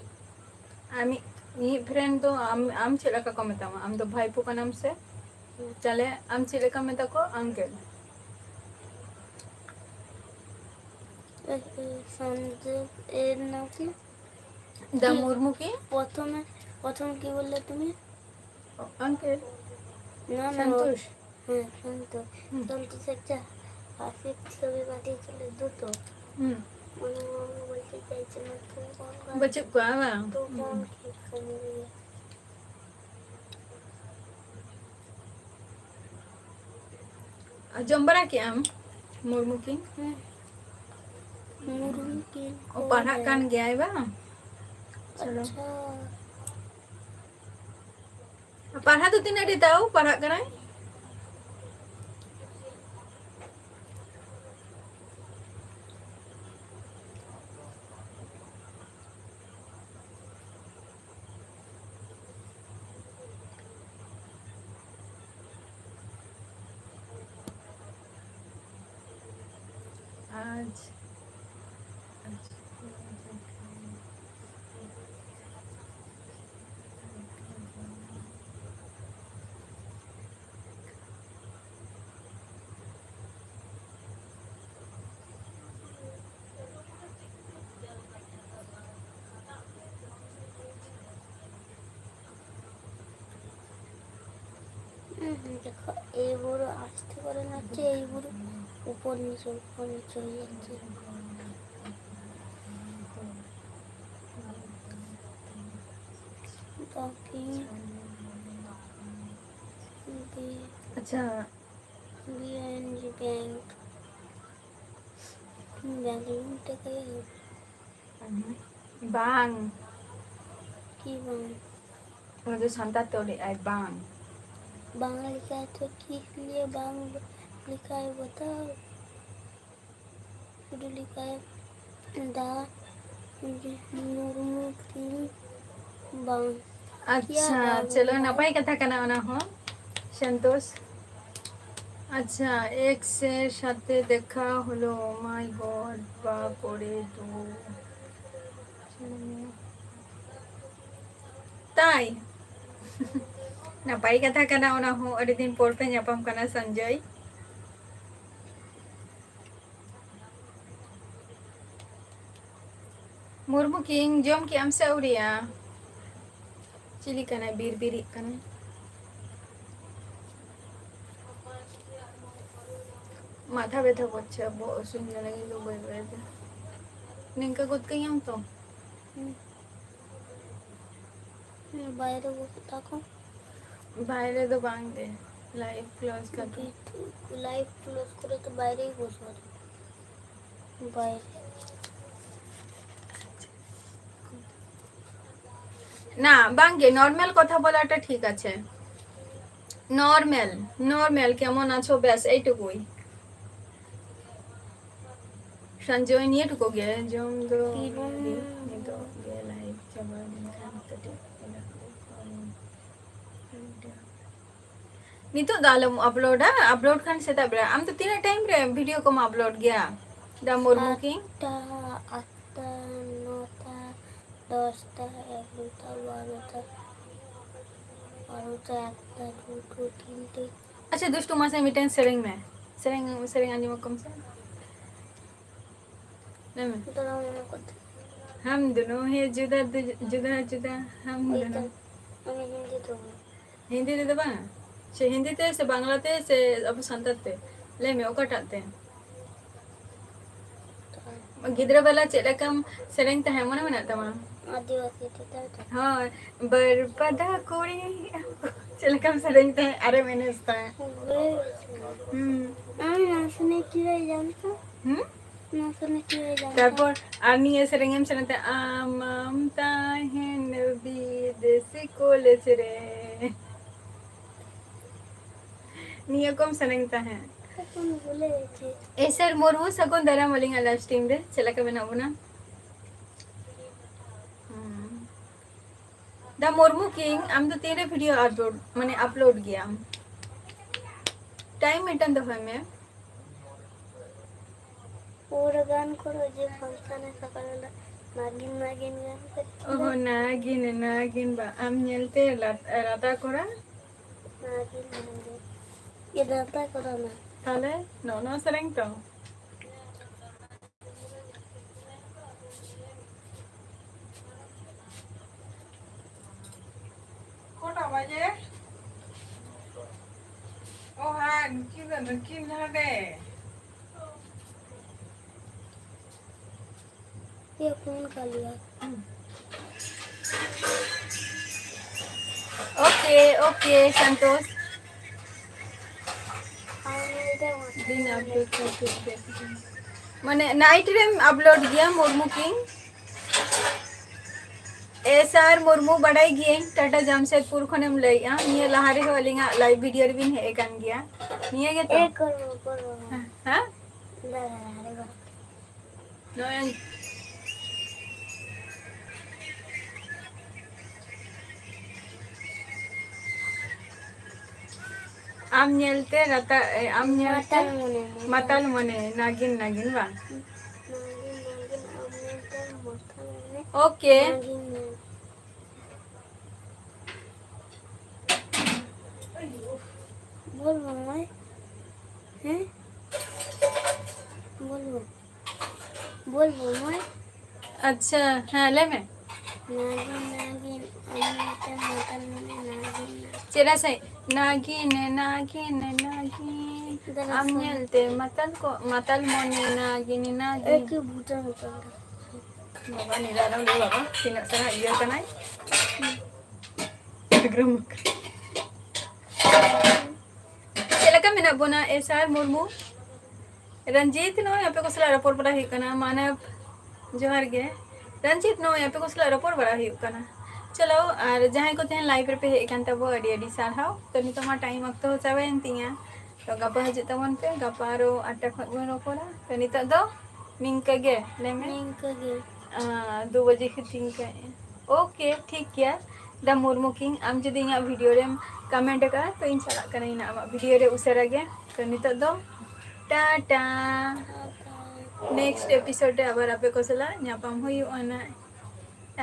ᱟᱢᱤᱡ, ᱤᱧᱤᱡ ᱯᱷᱨᱮᱱᱰ ᱫᱚ ᱟᱢ, ᱟᱢ ᱪᱮᱫ ᱞᱮᱠᱟ ᱠᱚ ᱢᱮᱛᱟᱢᱟ? ᱟᱢ ᱫᱚ ᱵᱷᱟᱭᱯᱳ ᱠᱟᱱᱟᱢ ᱥᱮ? ᱦᱩᱸ᱾ ᱛᱟᱦᱞᱮ ᱟᱢ ᱪᱮᱫ ᱞᱮᱠᱟᱢ ᱢᱮᱛᱟ ᱠᱚᱣᱟ? ᱟᱝᱠᱮᱞ᱾ এ, এ, সঞ্জীব এর নাম কি? দা কি? মুর্মু কি? প্রথমে, প্রথম কি বললে তুমি? ও, আঙ্কেল। না, না, ও, সন্তোষ। হ্যাঁ, সন্তোষ। হুম। সন্তোষ একটা হাসির ছবি পাঠিয়েছিল দুটো। হুম। মানে, আমি বলতে চাইছিলাম, তুমি কোন গান, ᱵᱟᱹᱪᱩᱜ ᱠᱚᱣᱟ ᱵᱟᱝ? তুমি কোন ᱦᱩᱸ᱾ কি গান গাইবে? ᱡᱚᱢ ᱵᱟᱲᱟ ᱠᱮᱜ ᱟᱢ ᱢᱩᱨᱢᱩ ᱠᱤᱱ? ᱦᱮᱸ᱾ ᱢᱩᱨᱢᱩ ᱠᱤᱱ ᱚ, ᱯᱟᱲᱦᱟᱜ ᱠᱟᱱ ᱜᱮᱭᱟᱭ ᱵᱟᱝ? ᱪᱚᱞᱚ᱾ ᱟᱪᱪᱷᱟ᱾ ᱯᱟᱲᱦᱟᱣ ᱫᱚ ᱛᱤᱱᱟᱹᱜ ᱨᱮ ᱛᱟᱣ ᱯᱟᱲᱦᱟᱜ ᱠᱟᱱᱟᱭ? ᱟᱪᱪᱷᱟ᱾ ᱦᱩᱸ, ᱦᱩᱸ, ᱫᱮᱠᱷᱚ, ᱮᱭ ᱵᱩᱨᱩ ᱟᱥᱛᱮ ᱠᱚᱨᱮ ᱱᱟᱪᱪᱷᱮ, ᱮᱭ ᱵᱩᱨᱩ ᱩᱯᱚᱨ ᱱᱤᱪᱮ, ᱩᱯᱚᱨ ᱱᱤᱪᱮ ᱦᱩᱭ ᱡᱟᱪᱪᱷᱮ᱾ ᱵᱟᱠᱤ ᱟᱪᱪᱷᱟ᱾ ᱵᱤ ᱮᱱ ᱡᱤ ᱵᱮᱝᱠ᱾ ᱵᱮᱝᱠ ᱞᱤᱧ ᱴᱟᱠᱟᱭᱟ᱾ ᱵᱟᱝ᱾ ᱠᱤ ᱵᱟᱝ? ᱚᱱᱟ ᱫᱚ ᱥᱟᱱᱛᱟᱲ ᱛᱮ ᱚᱞᱮᱜᱼᱟᱭ, ᱵᱟᱝ᱾ ᱵᱟᱝ ᱞᱮᱠᱟ ᱛᱚ ᱠᱤ ᱞᱟᱹᱭᱟ, ᱵᱟᱝ ᱞᱮᱠᱟᱭ ᱵᱟᱛᱟᱣ᱾ ᱩᱰᱩ ᱞᱮᱠᱟᱭ ᱫᱟ ᱢᱩᱨᱢᱩ ᱠᱤ ᱵᱟᱝ? ᱟᱪᱪᱷᱟ, ᱪᱚᱞᱚ, ᱱᱟᱯᱟᱭ ᱠᱟᱛᱷᱟ ᱠᱟᱱᱟ ᱚᱱᱟ ᱦᱚᱸ, ᱥᱚᱱᱛᱳᱥ᱾ ᱟᱪᱪᱷᱟ, ᱮᱠᱥ ᱮᱨ ᱥᱟᱛᱷᱮ ᱫᱮᱠᱷᱟ ᱦᱚᱞᱳ, ᱢᱟᱭ ᱜᱚᱰ, ᱵᱟ ᱠᱚᱨᱮ ᱫᱩ᱾ ᱛᱟᱭ? ᱱᱟᱯᱟᱭ ᱠᱟᱛᱷᱟ ᱠᱟᱱᱟ ᱚᱱᱟ ᱦᱚᱸ, ᱟᱹᱰᱤ ᱫᱤᱱ ᱯᱚᱨ ᱯᱮ ᱧᱟᱯᱟᱢ ᱠᱟᱱᱟ, ᱥᱚᱧᱡᱚᱭ᱾ ᱢᱩᱨᱢᱩ ᱠᱤᱝ, ᱡᱚᱢ ᱠᱮᱜ ᱟᱢ ᱥᱮ ᱟᱹᱣᱨᱤᱭᱟ? ᱪᱤᱞᱤ ᱠᱟᱱᱟᱭ, ᱵᱤᱨ ᱵᱤᱨᱤᱜ ᱠᱟᱱᱟᱭ? ᱢᱟᱛᱷᱟ ᱵᱮᱛᱷᱟ ᱠᱚᱨᱪᱷᱮ, ᱵᱚᱦᱚᱜ ᱦᱟᱹᱥᱩᱧ ᱠᱟᱱᱟ, ᱠᱤᱱᱛᱩ ᱵᱟᱹᱧ ᱵᱟᱲᱟᱭ ᱫᱟ᱾ ᱱᱤᱝᱠᱟᱹ ᱜᱚᱫ ᱠᱟᱹᱧᱟᱢ ᱛᱚ? ᱦᱩᱸ᱾ ᱵᱟᱭᱨᱮ ᱜᱚᱫ ᱛᱟᱠᱚ᱾ ᱵᱟᱭᱨᱮ ᱫᱚ ᱵᱟᱝ ᱜᱮ᱾ ᱞᱟᱭᱤᱵᱷ ᱠᱞᱳᱡᱽ ᱠᱟᱛᱮ᱾ ᱞᱟᱭᱤᱵᱷ ᱠᱞᱳᱡᱽ ᱠᱚᱨᱮ ᱛᱚ ᱵᱟᱭᱨᱮ ᱜᱮ ᱵᱚᱥᱮ ᱟᱪᱷᱮ᱾ ᱵᱟᱭᱨᱮ᱾ না, বাংগে নরমাল কথা বলাটা ঠিক আছে। নরমাল, নরমাল, কেমন আছো? ব্যাস এইটুকুই। সঞ্জয়, নিয়ে টুকো গে, ᱡᱚᱢ ᱫᱚ ᱱᱤᱛᱚᱜ ᱜᱮ ᱞᱟᱭᱤᱵᱷ ᱪᱟᱵᱟ ᱞᱮᱱᱠᱷᱟᱱ ᱠᱟᱹᱴᱤᱡ᱾ ᱱᱤᱛᱚᱜ ᱫᱚ ᱟᱞᱚᱢ ᱟᱯᱞᱳᱰᱟ, ᱟᱯᱞᱳᱰ ᱠᱷᱟᱱ ᱥᱮᱛᱟᱜ ᱵᱮᱲᱟ᱾ ᱟᱢ ᱫᱚ ᱛᱤᱱᱟᱹᱜ ᱴᱟᱭᱤᱢ ᱨᱮ ᱵᱷᱤᱰᱤᱭᱳ ᱠᱚᱢ ᱟᱯᱞᱳᱰ ᱜᱮᱭᱟ? ᱫᱟ ᱢᱩᱨᱢᱩ ᱠᱤᱝ? ᱟᱴᱴᱟ, ᱟᱴᱴᱟ, ᱱᱚᱴᱟ, ᱫᱚᱥᱴᱟ, ᱮᱜᱟᱨᱚᱴᱟ, ᱵᱟᱨᱚᱴᱟ, ᱵᱟᱨᱚᱴᱟ, ᱮᱠᱴᱟ, ᱫᱩᱴᱟ, ᱛᱤᱱᱴᱟ᱾ ᱟᱪᱪᱷᱟ ᱫᱩᱥᱴᱩ, ᱢᱟᱥᱮ ᱢᱤᱫᱴᱮᱱ ᱥᱮᱨᱮᱧ ᱢᱮ᱾ ᱥᱮᱨᱮᱧ, ᱥᱮᱨᱮᱧ ᱟᱸᱡᱚᱢ ᱟᱠᱚᱢ ᱥᱮ᱾ ᱞᱟᱹᱭ ᱢᱮ᱾ ᱫᱚ ᱵᱟᱝ ᱢᱮᱱᱟᱜ ᱠᱚ ᱛᱮ᱾ ᱦᱟᱢ ᱫᱩᱱᱳ ᱦᱮ ᱡᱩᱫᱟ, ᱡᱩᱫᱟ, ᱡᱩᱫᱟ, ᱦᱟᱢ ᱳᱭ ᱫᱩᱱᱳ᱾ ᱛᱚ, ᱩᱱᱤ ᱦᱤᱱᱫᱤ ᱫᱚ ᱵᱟᱝ᱾ ᱦᱤᱱᱫᱤ ᱛᱮᱫᱚ ᱵᱟᱝᱟ? ᱥᱮ ᱦᱤᱱᱫᱤ ᱛᱮ, ᱥᱮ ᱵᱟᱝᱞᱟ ᱛᱮ, ᱥᱮ ᱟᱵᱚ ᱥᱟᱱᱛᱟᱲ ᱛᱮ? ᱞᱟᱹᱭ ᱢᱮ, ᱚᱠᱟᱴᱟᱜ ᱛᱮ? ᱜᱤᱫᱽᱨᱟᱹ ᱵᱮᱞᱟ ᱪᱮᱫ ᱞᱮᱠᱟᱢ ᱥᱮᱨᱮᱧ ᱛᱟᱦᱮᱸᱫ, ᱢᱚᱱᱮ ᱢᱮᱱᱟᱜ ᱛᱟᱢᱟ? ᱟᱹᱫᱤᱵᱟᱹᱥᱤ ᱛᱮ ᱛᱟᱭ ᱛᱚ᱾ ᱦᱳᱭ, ᱵᱟᱹᱨᱯᱟᱫᱟ ᱠᱩᱲᱤ, ᱪᱮᱫ ᱞᱮᱠᱟᱢ ᱥᱮᱨᱮᱧ ᱛᱟᱦᱮᱸᱫ ᱟᱨᱮᱢ ᱮᱱᱮᱡ ᱛᱟᱦᱮᱸᱫ? ᱦᱩᱸ᱾ ᱟᱢ ᱱᱟᱥᱮ ᱠᱤ ᱦᱩᱭ ᱞᱮᱱ ᱛᱟᱢ? ᱦᱩᱸ? ᱱᱟᱥᱮ ᱠᱤ ᱦᱩᱭ ᱞᱮᱱ ᱛᱟᱢ? ᱛᱟᱨᱯᱚᱨ ᱟᱨ ᱱᱤᱭᱟᱹ ᱥᱮᱨᱮᱧ ᱮᱢ ᱥᱮᱨᱮᱧ ᱛᱟᱦᱮᱸᱫ, ᱟᱢ ᱟᱢ ᱛᱟᱦᱮᱱ ᱵᱤᱫᱮᱥᱤ ᱠᱚᱞᱮᱡᱽ ᱨᱮ᱾ ᱱᱤᱭᱟᱹ ᱠᱚᱢ ᱥᱮᱨᱮᱧ ᱛᱟᱦᱮᱸᱫ᱾ ᱮᱥᱟᱨ ᱢᱩᱨᱢᱩ, ᱥᱟᱹᱜᱩᱱ ᱫᱟᱨᱟᱢ ᱟᱹᱞᱤᱧᱟᱜ ᱞᱟᱭᱤᱵᱷ ᱥᱴᱨᱤᱢ ᱨᱮ᱾ ᱪᱮᱫ ᱞᱮᱠᱟ ᱢᱮᱱᱟᱜ ᱵᱚᱱᱟ? ᱦᱩᱸ᱾ ᱫᱟ ᱢᱩᱨᱢᱩ ᱠᱤᱝ, ᱟᱢ ᱫᱚ ᱛᱤᱱᱨᱮ ᱵᱷᱤᱰᱤᱭᱳ ᱟᱯᱞᱳᱰ, ᱢᱟᱱᱮ ᱟᱯᱞᱳᱰ ᱜᱮᱭᱟᱢ? ᱴᱟᱭᱤᱢ ᱢᱤᱫᱴᱟᱝ ᱫᱚᱦᱚᱭ ᱢᱮ᱾ ᱯᱩᱨᱟᱹ ᱜᱟᱱ ᱠᱚᱨᱚ ᱡᱮ ᱯᱷᱟᱝᱥᱟᱱ ᱮ ᱥᱟᱯᱲᱟᱣ ᱞᱮᱫᱟ, ᱱᱟᱜᱤᱱ ᱱᱟᱜᱤᱱ ᱜᱟᱱ ᱠᱚ᱾ ᱚᱦᱚ, ᱱᱟᱜᱤᱱ, ᱱᱟᱜᱤᱱ ᱵᱟ, ᱟᱢ ᱧᱮᱞᱛᱮ ᱞᱟᱛ-, ᱨᱟᱛᱟ ᱠᱚᱨᱟ᱾ ᱱᱟᱜᱤᱱ ᱱᱟᱜᱤᱱ᱾ ᱮ ᱨᱟᱛᱟ ᱠᱚᱨᱟ ᱱᱟ᱾ ᱛᱟᱦᱞᱮ ᱱᱚᱜᱼᱚ ᱱᱚᱣᱟ ᱥᱮᱨᱮᱧ ᱛᱚ? ᱠᱚᱴᱟ ᱵᱟᱡᱮ? ᱚ ᱦᱮᱸ, ᱱᱩᱠᱤᱱ ᱫᱚ ᱱᱩᱠᱤᱱ ᱦᱟᱸᱰᱮ᱾ ये फोन कर लिया। ओके, ओके, संतोष। ᱫᱤᱱ ᱟᱯᱰᱮᱴ ᱠᱷᱟᱹᱛᱤᱨ ᱛᱮ᱾ ᱢᱟᱱᱮ ᱱᱟᱭᱤᱴ ᱨᱮᱢ ᱟᱯᱞᱳᱰ ᱜᱮᱭᱟ ᱢᱩᱨᱢᱩ ᱠᱤᱝ? ᱮᱥ ᱟᱨ ᱢᱩᱨᱢᱩ, ᱵᱟᱰᱟᱭ ᱜᱤᱭᱟᱹᱧ, ᱴᱟᱴᱟ ᱡᱟᱢᱥᱮᱫᱽᱯᱩᱨ ᱠᱷᱚᱱᱮᱢ ᱞᱟᱹᱭᱮᱜᱼᱟ᱾ ᱱᱤᱭᱟᱹ ᱞᱟᱦᱟ ᱨᱮᱦᱚᱸ ᱟᱹᱞᱤᱧᱟᱜ ᱞᱟᱭᱤᱵᱷ ᱵᱷᱤᱰᱤᱭᱳ ᱨᱮᱵᱤᱱ ᱦᱮᱡ ᱟᱠᱟᱱ ᱜᱮᱭᱟ᱾ ᱱᱤᱭᱟᱹ ᱜᱮᱛᱚ? ᱮ ᱠᱚᱨᱚ, ᱠᱚᱨᱚ᱾ ᱦᱮᱸ? ᱫᱟᱫᱟ, ᱫᱟᱫᱟ, ᱫᱟᱫᱟ᱾ ᱱᱚᱜᱼᱚᱭ ᱟᱢ ᱧᱮᱞᱛᱮ ᱨᱟᱛᱟ-, ᱮ, ᱟᱢ ᱧᱮᱞᱛᱮ ᱢᱟᱛᱟᱞ ᱢᱚᱱᱮ, ᱢᱟᱛᱟᱞ᱾ ᱢᱟᱛᱟᱞ ᱢᱚᱱᱮ, ᱱᱟᱜᱤᱱ, ᱱᱟᱜᱤᱱ ᱵᱟᱝ? ᱱᱟᱜᱤᱱ, ᱱᱟᱜᱤᱱ, ᱟᱢ ᱧᱮᱞᱛᱮ ᱢᱟᱛᱟᱞ ᱢᱚᱱᱮ, ᱳᱠᱮ᱾ ᱱᱟᱜᱤᱱ ᱧᱮᱞ᱾ ᱵᱚᱞ ᱵᱚᱞ ᱢᱟᱭ᱾ ᱦᱮᱸ? ᱵᱚᱞ ᱵᱚᱞ᱾ ᱵᱚᱞ ᱵᱚᱞ ᱢᱟᱭ᱾ ᱟᱪᱪᱷᱟ, ᱦᱮᱸ, ᱞᱟᱹᱭ ᱢᱮ᱾ ᱱᱟᱜᱤᱱ, ᱱᱟᱜᱤᱱ, ᱟᱢ ᱧᱮᱞᱛᱮ ᱢᱟᱛᱟᱞ ᱢᱚᱱᱮ, ᱱᱟᱜᱤᱱ, ᱱᱟᱜᱤᱱ᱾ ᱪᱮᱫᱟᱜ ᱥᱮ ᱱᱟᱜᱤᱱ, ᱱᱟᱜᱤᱱ, ᱱᱟᱜᱤᱱ, ᱫᱟᱫᱟ ᱟᱢ ᱥᱟᱭ᱾ ᱧᱮᱞᱛᱮ ᱢᱟᱛᱟᱞ ᱠᱚ, ᱢᱟᱛᱟᱞ ᱢᱚᱱᱮ, ᱱᱟᱜᱤᱱ, ᱱᱟᱜᱤᱱ᱾ ᱮᱠᱤ ᱵᱩᱴᱟᱹ ᱢᱚᱛᱚ᱾ ᱵᱟᱵᱟ, ᱱᱤᱨᱟ ᱨᱮ ᱞᱟᱹᱭ ᱵᱟᱵᱟ, ᱛᱤᱱᱟᱹᱜ ᱪᱮᱦᱨᱟ ᱤᱭᱟᱹ ᱠᱟᱱᱟᱭ᱾ ᱪᱮᱫ ᱞᱮᱠᱟ ᱢᱮᱱᱟᱜ ᱵᱚᱱᱟ, ᱮᱥ ᱟᱨ ᱢᱩᱨᱢᱩ? ᱨᱚᱧᱡᱤᱛ, ᱱᱚᱜᱼᱚᱭ ᱟᱯᱮ ᱠᱚ ᱥᱟᱞᱟᱜ ᱨᱚᱯᱚᱲ ᱵᱟᱲᱟ ᱦᱩᱭᱩᱜ ᱠᱟᱱᱟ᱾ ᱢᱟᱱᱚᱵ, ᱡᱚᱦᱟᱨ ᱜᱮ᱾ ᱨᱚᱧᱡᱤᱛ, ᱱᱚᱜᱼᱚᱭ ᱟᱯᱮ ᱠᱚ ᱥᱟᱞᱟᱜ ᱨᱚᱯᱚᱲ ᱵᱟᱲᱟ ᱦᱩᱭᱩᱜ ᱠᱟᱱᱟ᱾ ᱪᱚᱞᱚ, ᱟᱨ ᱡᱟᱦᱟᱸᱭ ᱠᱚ ᱛᱮᱦᱮᱧ ᱞᱟᱭᱤᱵᱷ ᱨᱮᱯᱮ ᱦᱮᱡ ᱟᱠᱟᱱ ᱛᱟᱵᱚ, ᱟᱹᱰᱤ ᱟᱹᱰᱤ ᱥᱟᱨᱦᱟᱣ᱾ ᱛᱚ, ᱱᱤᱛᱚᱜ ᱢᱟ ᱴᱟᱭᱤᱢ ᱚᱠᱛᱚ ᱦᱚᱸ ᱪᱟᱵᱟᱭᱮᱱ ᱛᱤᱧᱟ᱾ ᱛᱚ, ᱜᱟᱯᱟ ᱦᱤᱡᱩᱜ ᱛᱟᱵᱚᱱ ᱯᱮ, ᱜᱟᱯᱟ ᱟᱨᱚ ᱟᱴᱴᱟ ᱠᱷᱚᱱ ᱵᱚᱱ ᱨᱚᱯᱚᱲᱟ᱾ ᱛᱚ, ᱱᱤᱛᱚᱜ ᱫᱚ ᱱᱤᱝᱠᱟᱹ ᱜᱮ, ᱞᱟᱹᱭ ᱢᱮ᱾ ᱱᱤᱝᱠᱟᱹ ᱜᱮ᱾ ᱟᱸ, ᱫᱩ ᱵᱟᱡᱮ ᱠᱷᱟᱹᱛᱤᱨ ᱤᱱᱠᱟᱹ᱾ ᱳᱠᱮ, ᱴᱷᱤᱠ ᱜᱮᱭᱟ᱾ ᱫᱟ ᱢᱩᱨᱢᱩ ᱠᱤᱝ, ᱟᱢ ᱡᱩᱫᱤ ᱤᱧᱟᱹᱜ ᱵᱷᱤᱰᱤᱭᱳ ᱨᱮᱢ ᱠᱚᱢᱮᱱᱴ ᱟᱠᱟᱫᱼᱟ, ᱛᱚ ᱤᱧ ᱪᱟᱞᱟᱜ ᱠᱟᱹᱱᱟᱹᱧ ᱱᱟᱜ ᱟᱢᱟᱜ ᱵᱷᱤᱰᱤᱭᱳ ᱨᱮ ᱩᱥᱟᱹᱨᱟ ᱜᱮ᱾ ᱛᱚ ᱱᱤᱛᱚᱜ ᱫᱚ ᱴᱟᱴᱟ᱾ ᱱᱮᱠᱥᱴ ᱮᱯᱤᱥᱳᱰ ᱨᱮ ᱟᱵᱟᱨ ᱟᱯᱮ ᱠᱚ ᱥᱟᱞᱟᱜ ᱧᱟᱯᱟᱢ ᱦᱩᱭᱩᱜᱼᱟ ᱱᱟᱜ᱾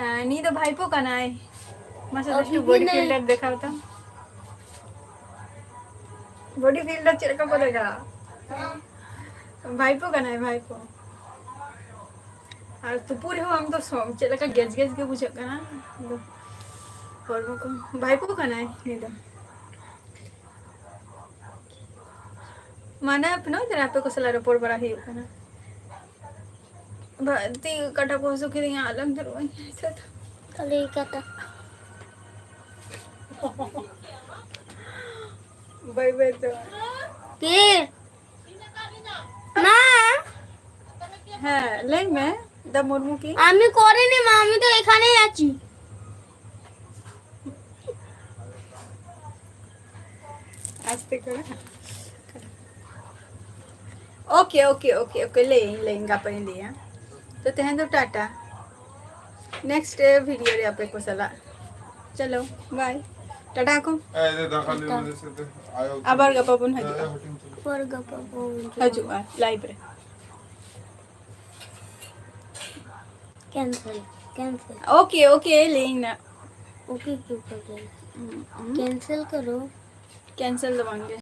ᱟᱨ ᱱᱤᱭᱟᱹ ᱫᱚ ᱵᱷᱟᱭᱯᱳ ᱠᱟᱱᱟᱭ᱾ ᱢᱟᱥᱮ ᱫᱩᱥᱴᱩ ᱵᱚᱰᱤ ᱯᱷᱤᱞᱰᱟᱨ ᱫᱮᱠᱷᱟᱣ ᱛᱟᱢ᱾ ᱵᱚᱰᱤ ᱯᱷᱤᱞᱰᱟᱨ ᱪᱮᱫ ᱞᱮᱠᱟ ᱠᱚ ᱞᱟᱜᱟᱜᱼᱟ? ᱵᱷᱟᱭᱯᱳ ᱠᱟᱱᱟᱭ, ᱵᱷᱟᱭᱯᱳ᱾ ᱟᱨ ᱛᱩᱯᱩ ᱨᱮᱦᱚᱸ ᱟᱢ ᱫᱚ ᱥᱚ-, ᱪᱮᱫ ᱞᱮᱠᱟ ᱜᱮᱡ ᱜᱮᱡ ᱜᱮ ᱵᱩᱡᱷᱟᱹᱜ ᱠᱟᱱᱟ᱾ ᱟᱫᱚ ᱦᱚᱲᱢᱚ ᱠᱚ, ᱵᱷᱟᱭᱯᱳ ᱠᱟᱱᱟᱭ ᱱᱩᱭ ᱫᱚ᱾ ᱢᱟᱱᱮ ᱟᱯᱮ ᱱᱚᱜᱼᱚᱭ ᱛᱚᱨᱟ ᱟᱯᱮ ᱠᱚ ᱥᱟᱞᱟᱜ ᱨᱚᱯᱚᱲ ᱵᱟᱲᱟ ᱦᱩᱭᱩᱜ ᱠᱟᱱᱟ᱾ ᱵᱟ-, ᱛᱤ ᱠᱟᱴᱟ ᱠᱚ ᱦᱟᱹᱥᱩ ᱠᱤᱫᱤᱧᱟ, ᱟᱞᱚᱢ ᱫᱩᱲᱩᱵ ᱟᱹᱧ ᱱᱤᱛᱚᱜ ᱫᱚ᱾ ᱠᱷᱟᱹᱞᱤ ᱠᱟᱴᱟ᱾ ᱵᱟᱭ ᱵᱟᱭ ᱛᱚ᱾ ᱠᱮ? হ্যাঁ, লেই মে, দা মুর্মু কি? আমি করিনি মা, আমি তো এখানেই আছি। আস্তে করে। ওকে, ওকে, ওকে, ওকে, লেই, লেই, গাপাই লেই, হ্যাঁ। তো তেহেন তো টাটা। নেক্সট ভিডিও রে আপে কোসালা। চলো, বাই। টাটা কো। এই যে দেখালি আমাদের সাথে আয়ো। আবার গাপাবন হাজু। পর গাপাবো। হাজু, লাইভ রে। Cancel, cancel. ওকে, ওকে, লেই না। ওকে, কি করবে? ক্যান্সেল করো। ক্যান্সেল দবাঙ্গে।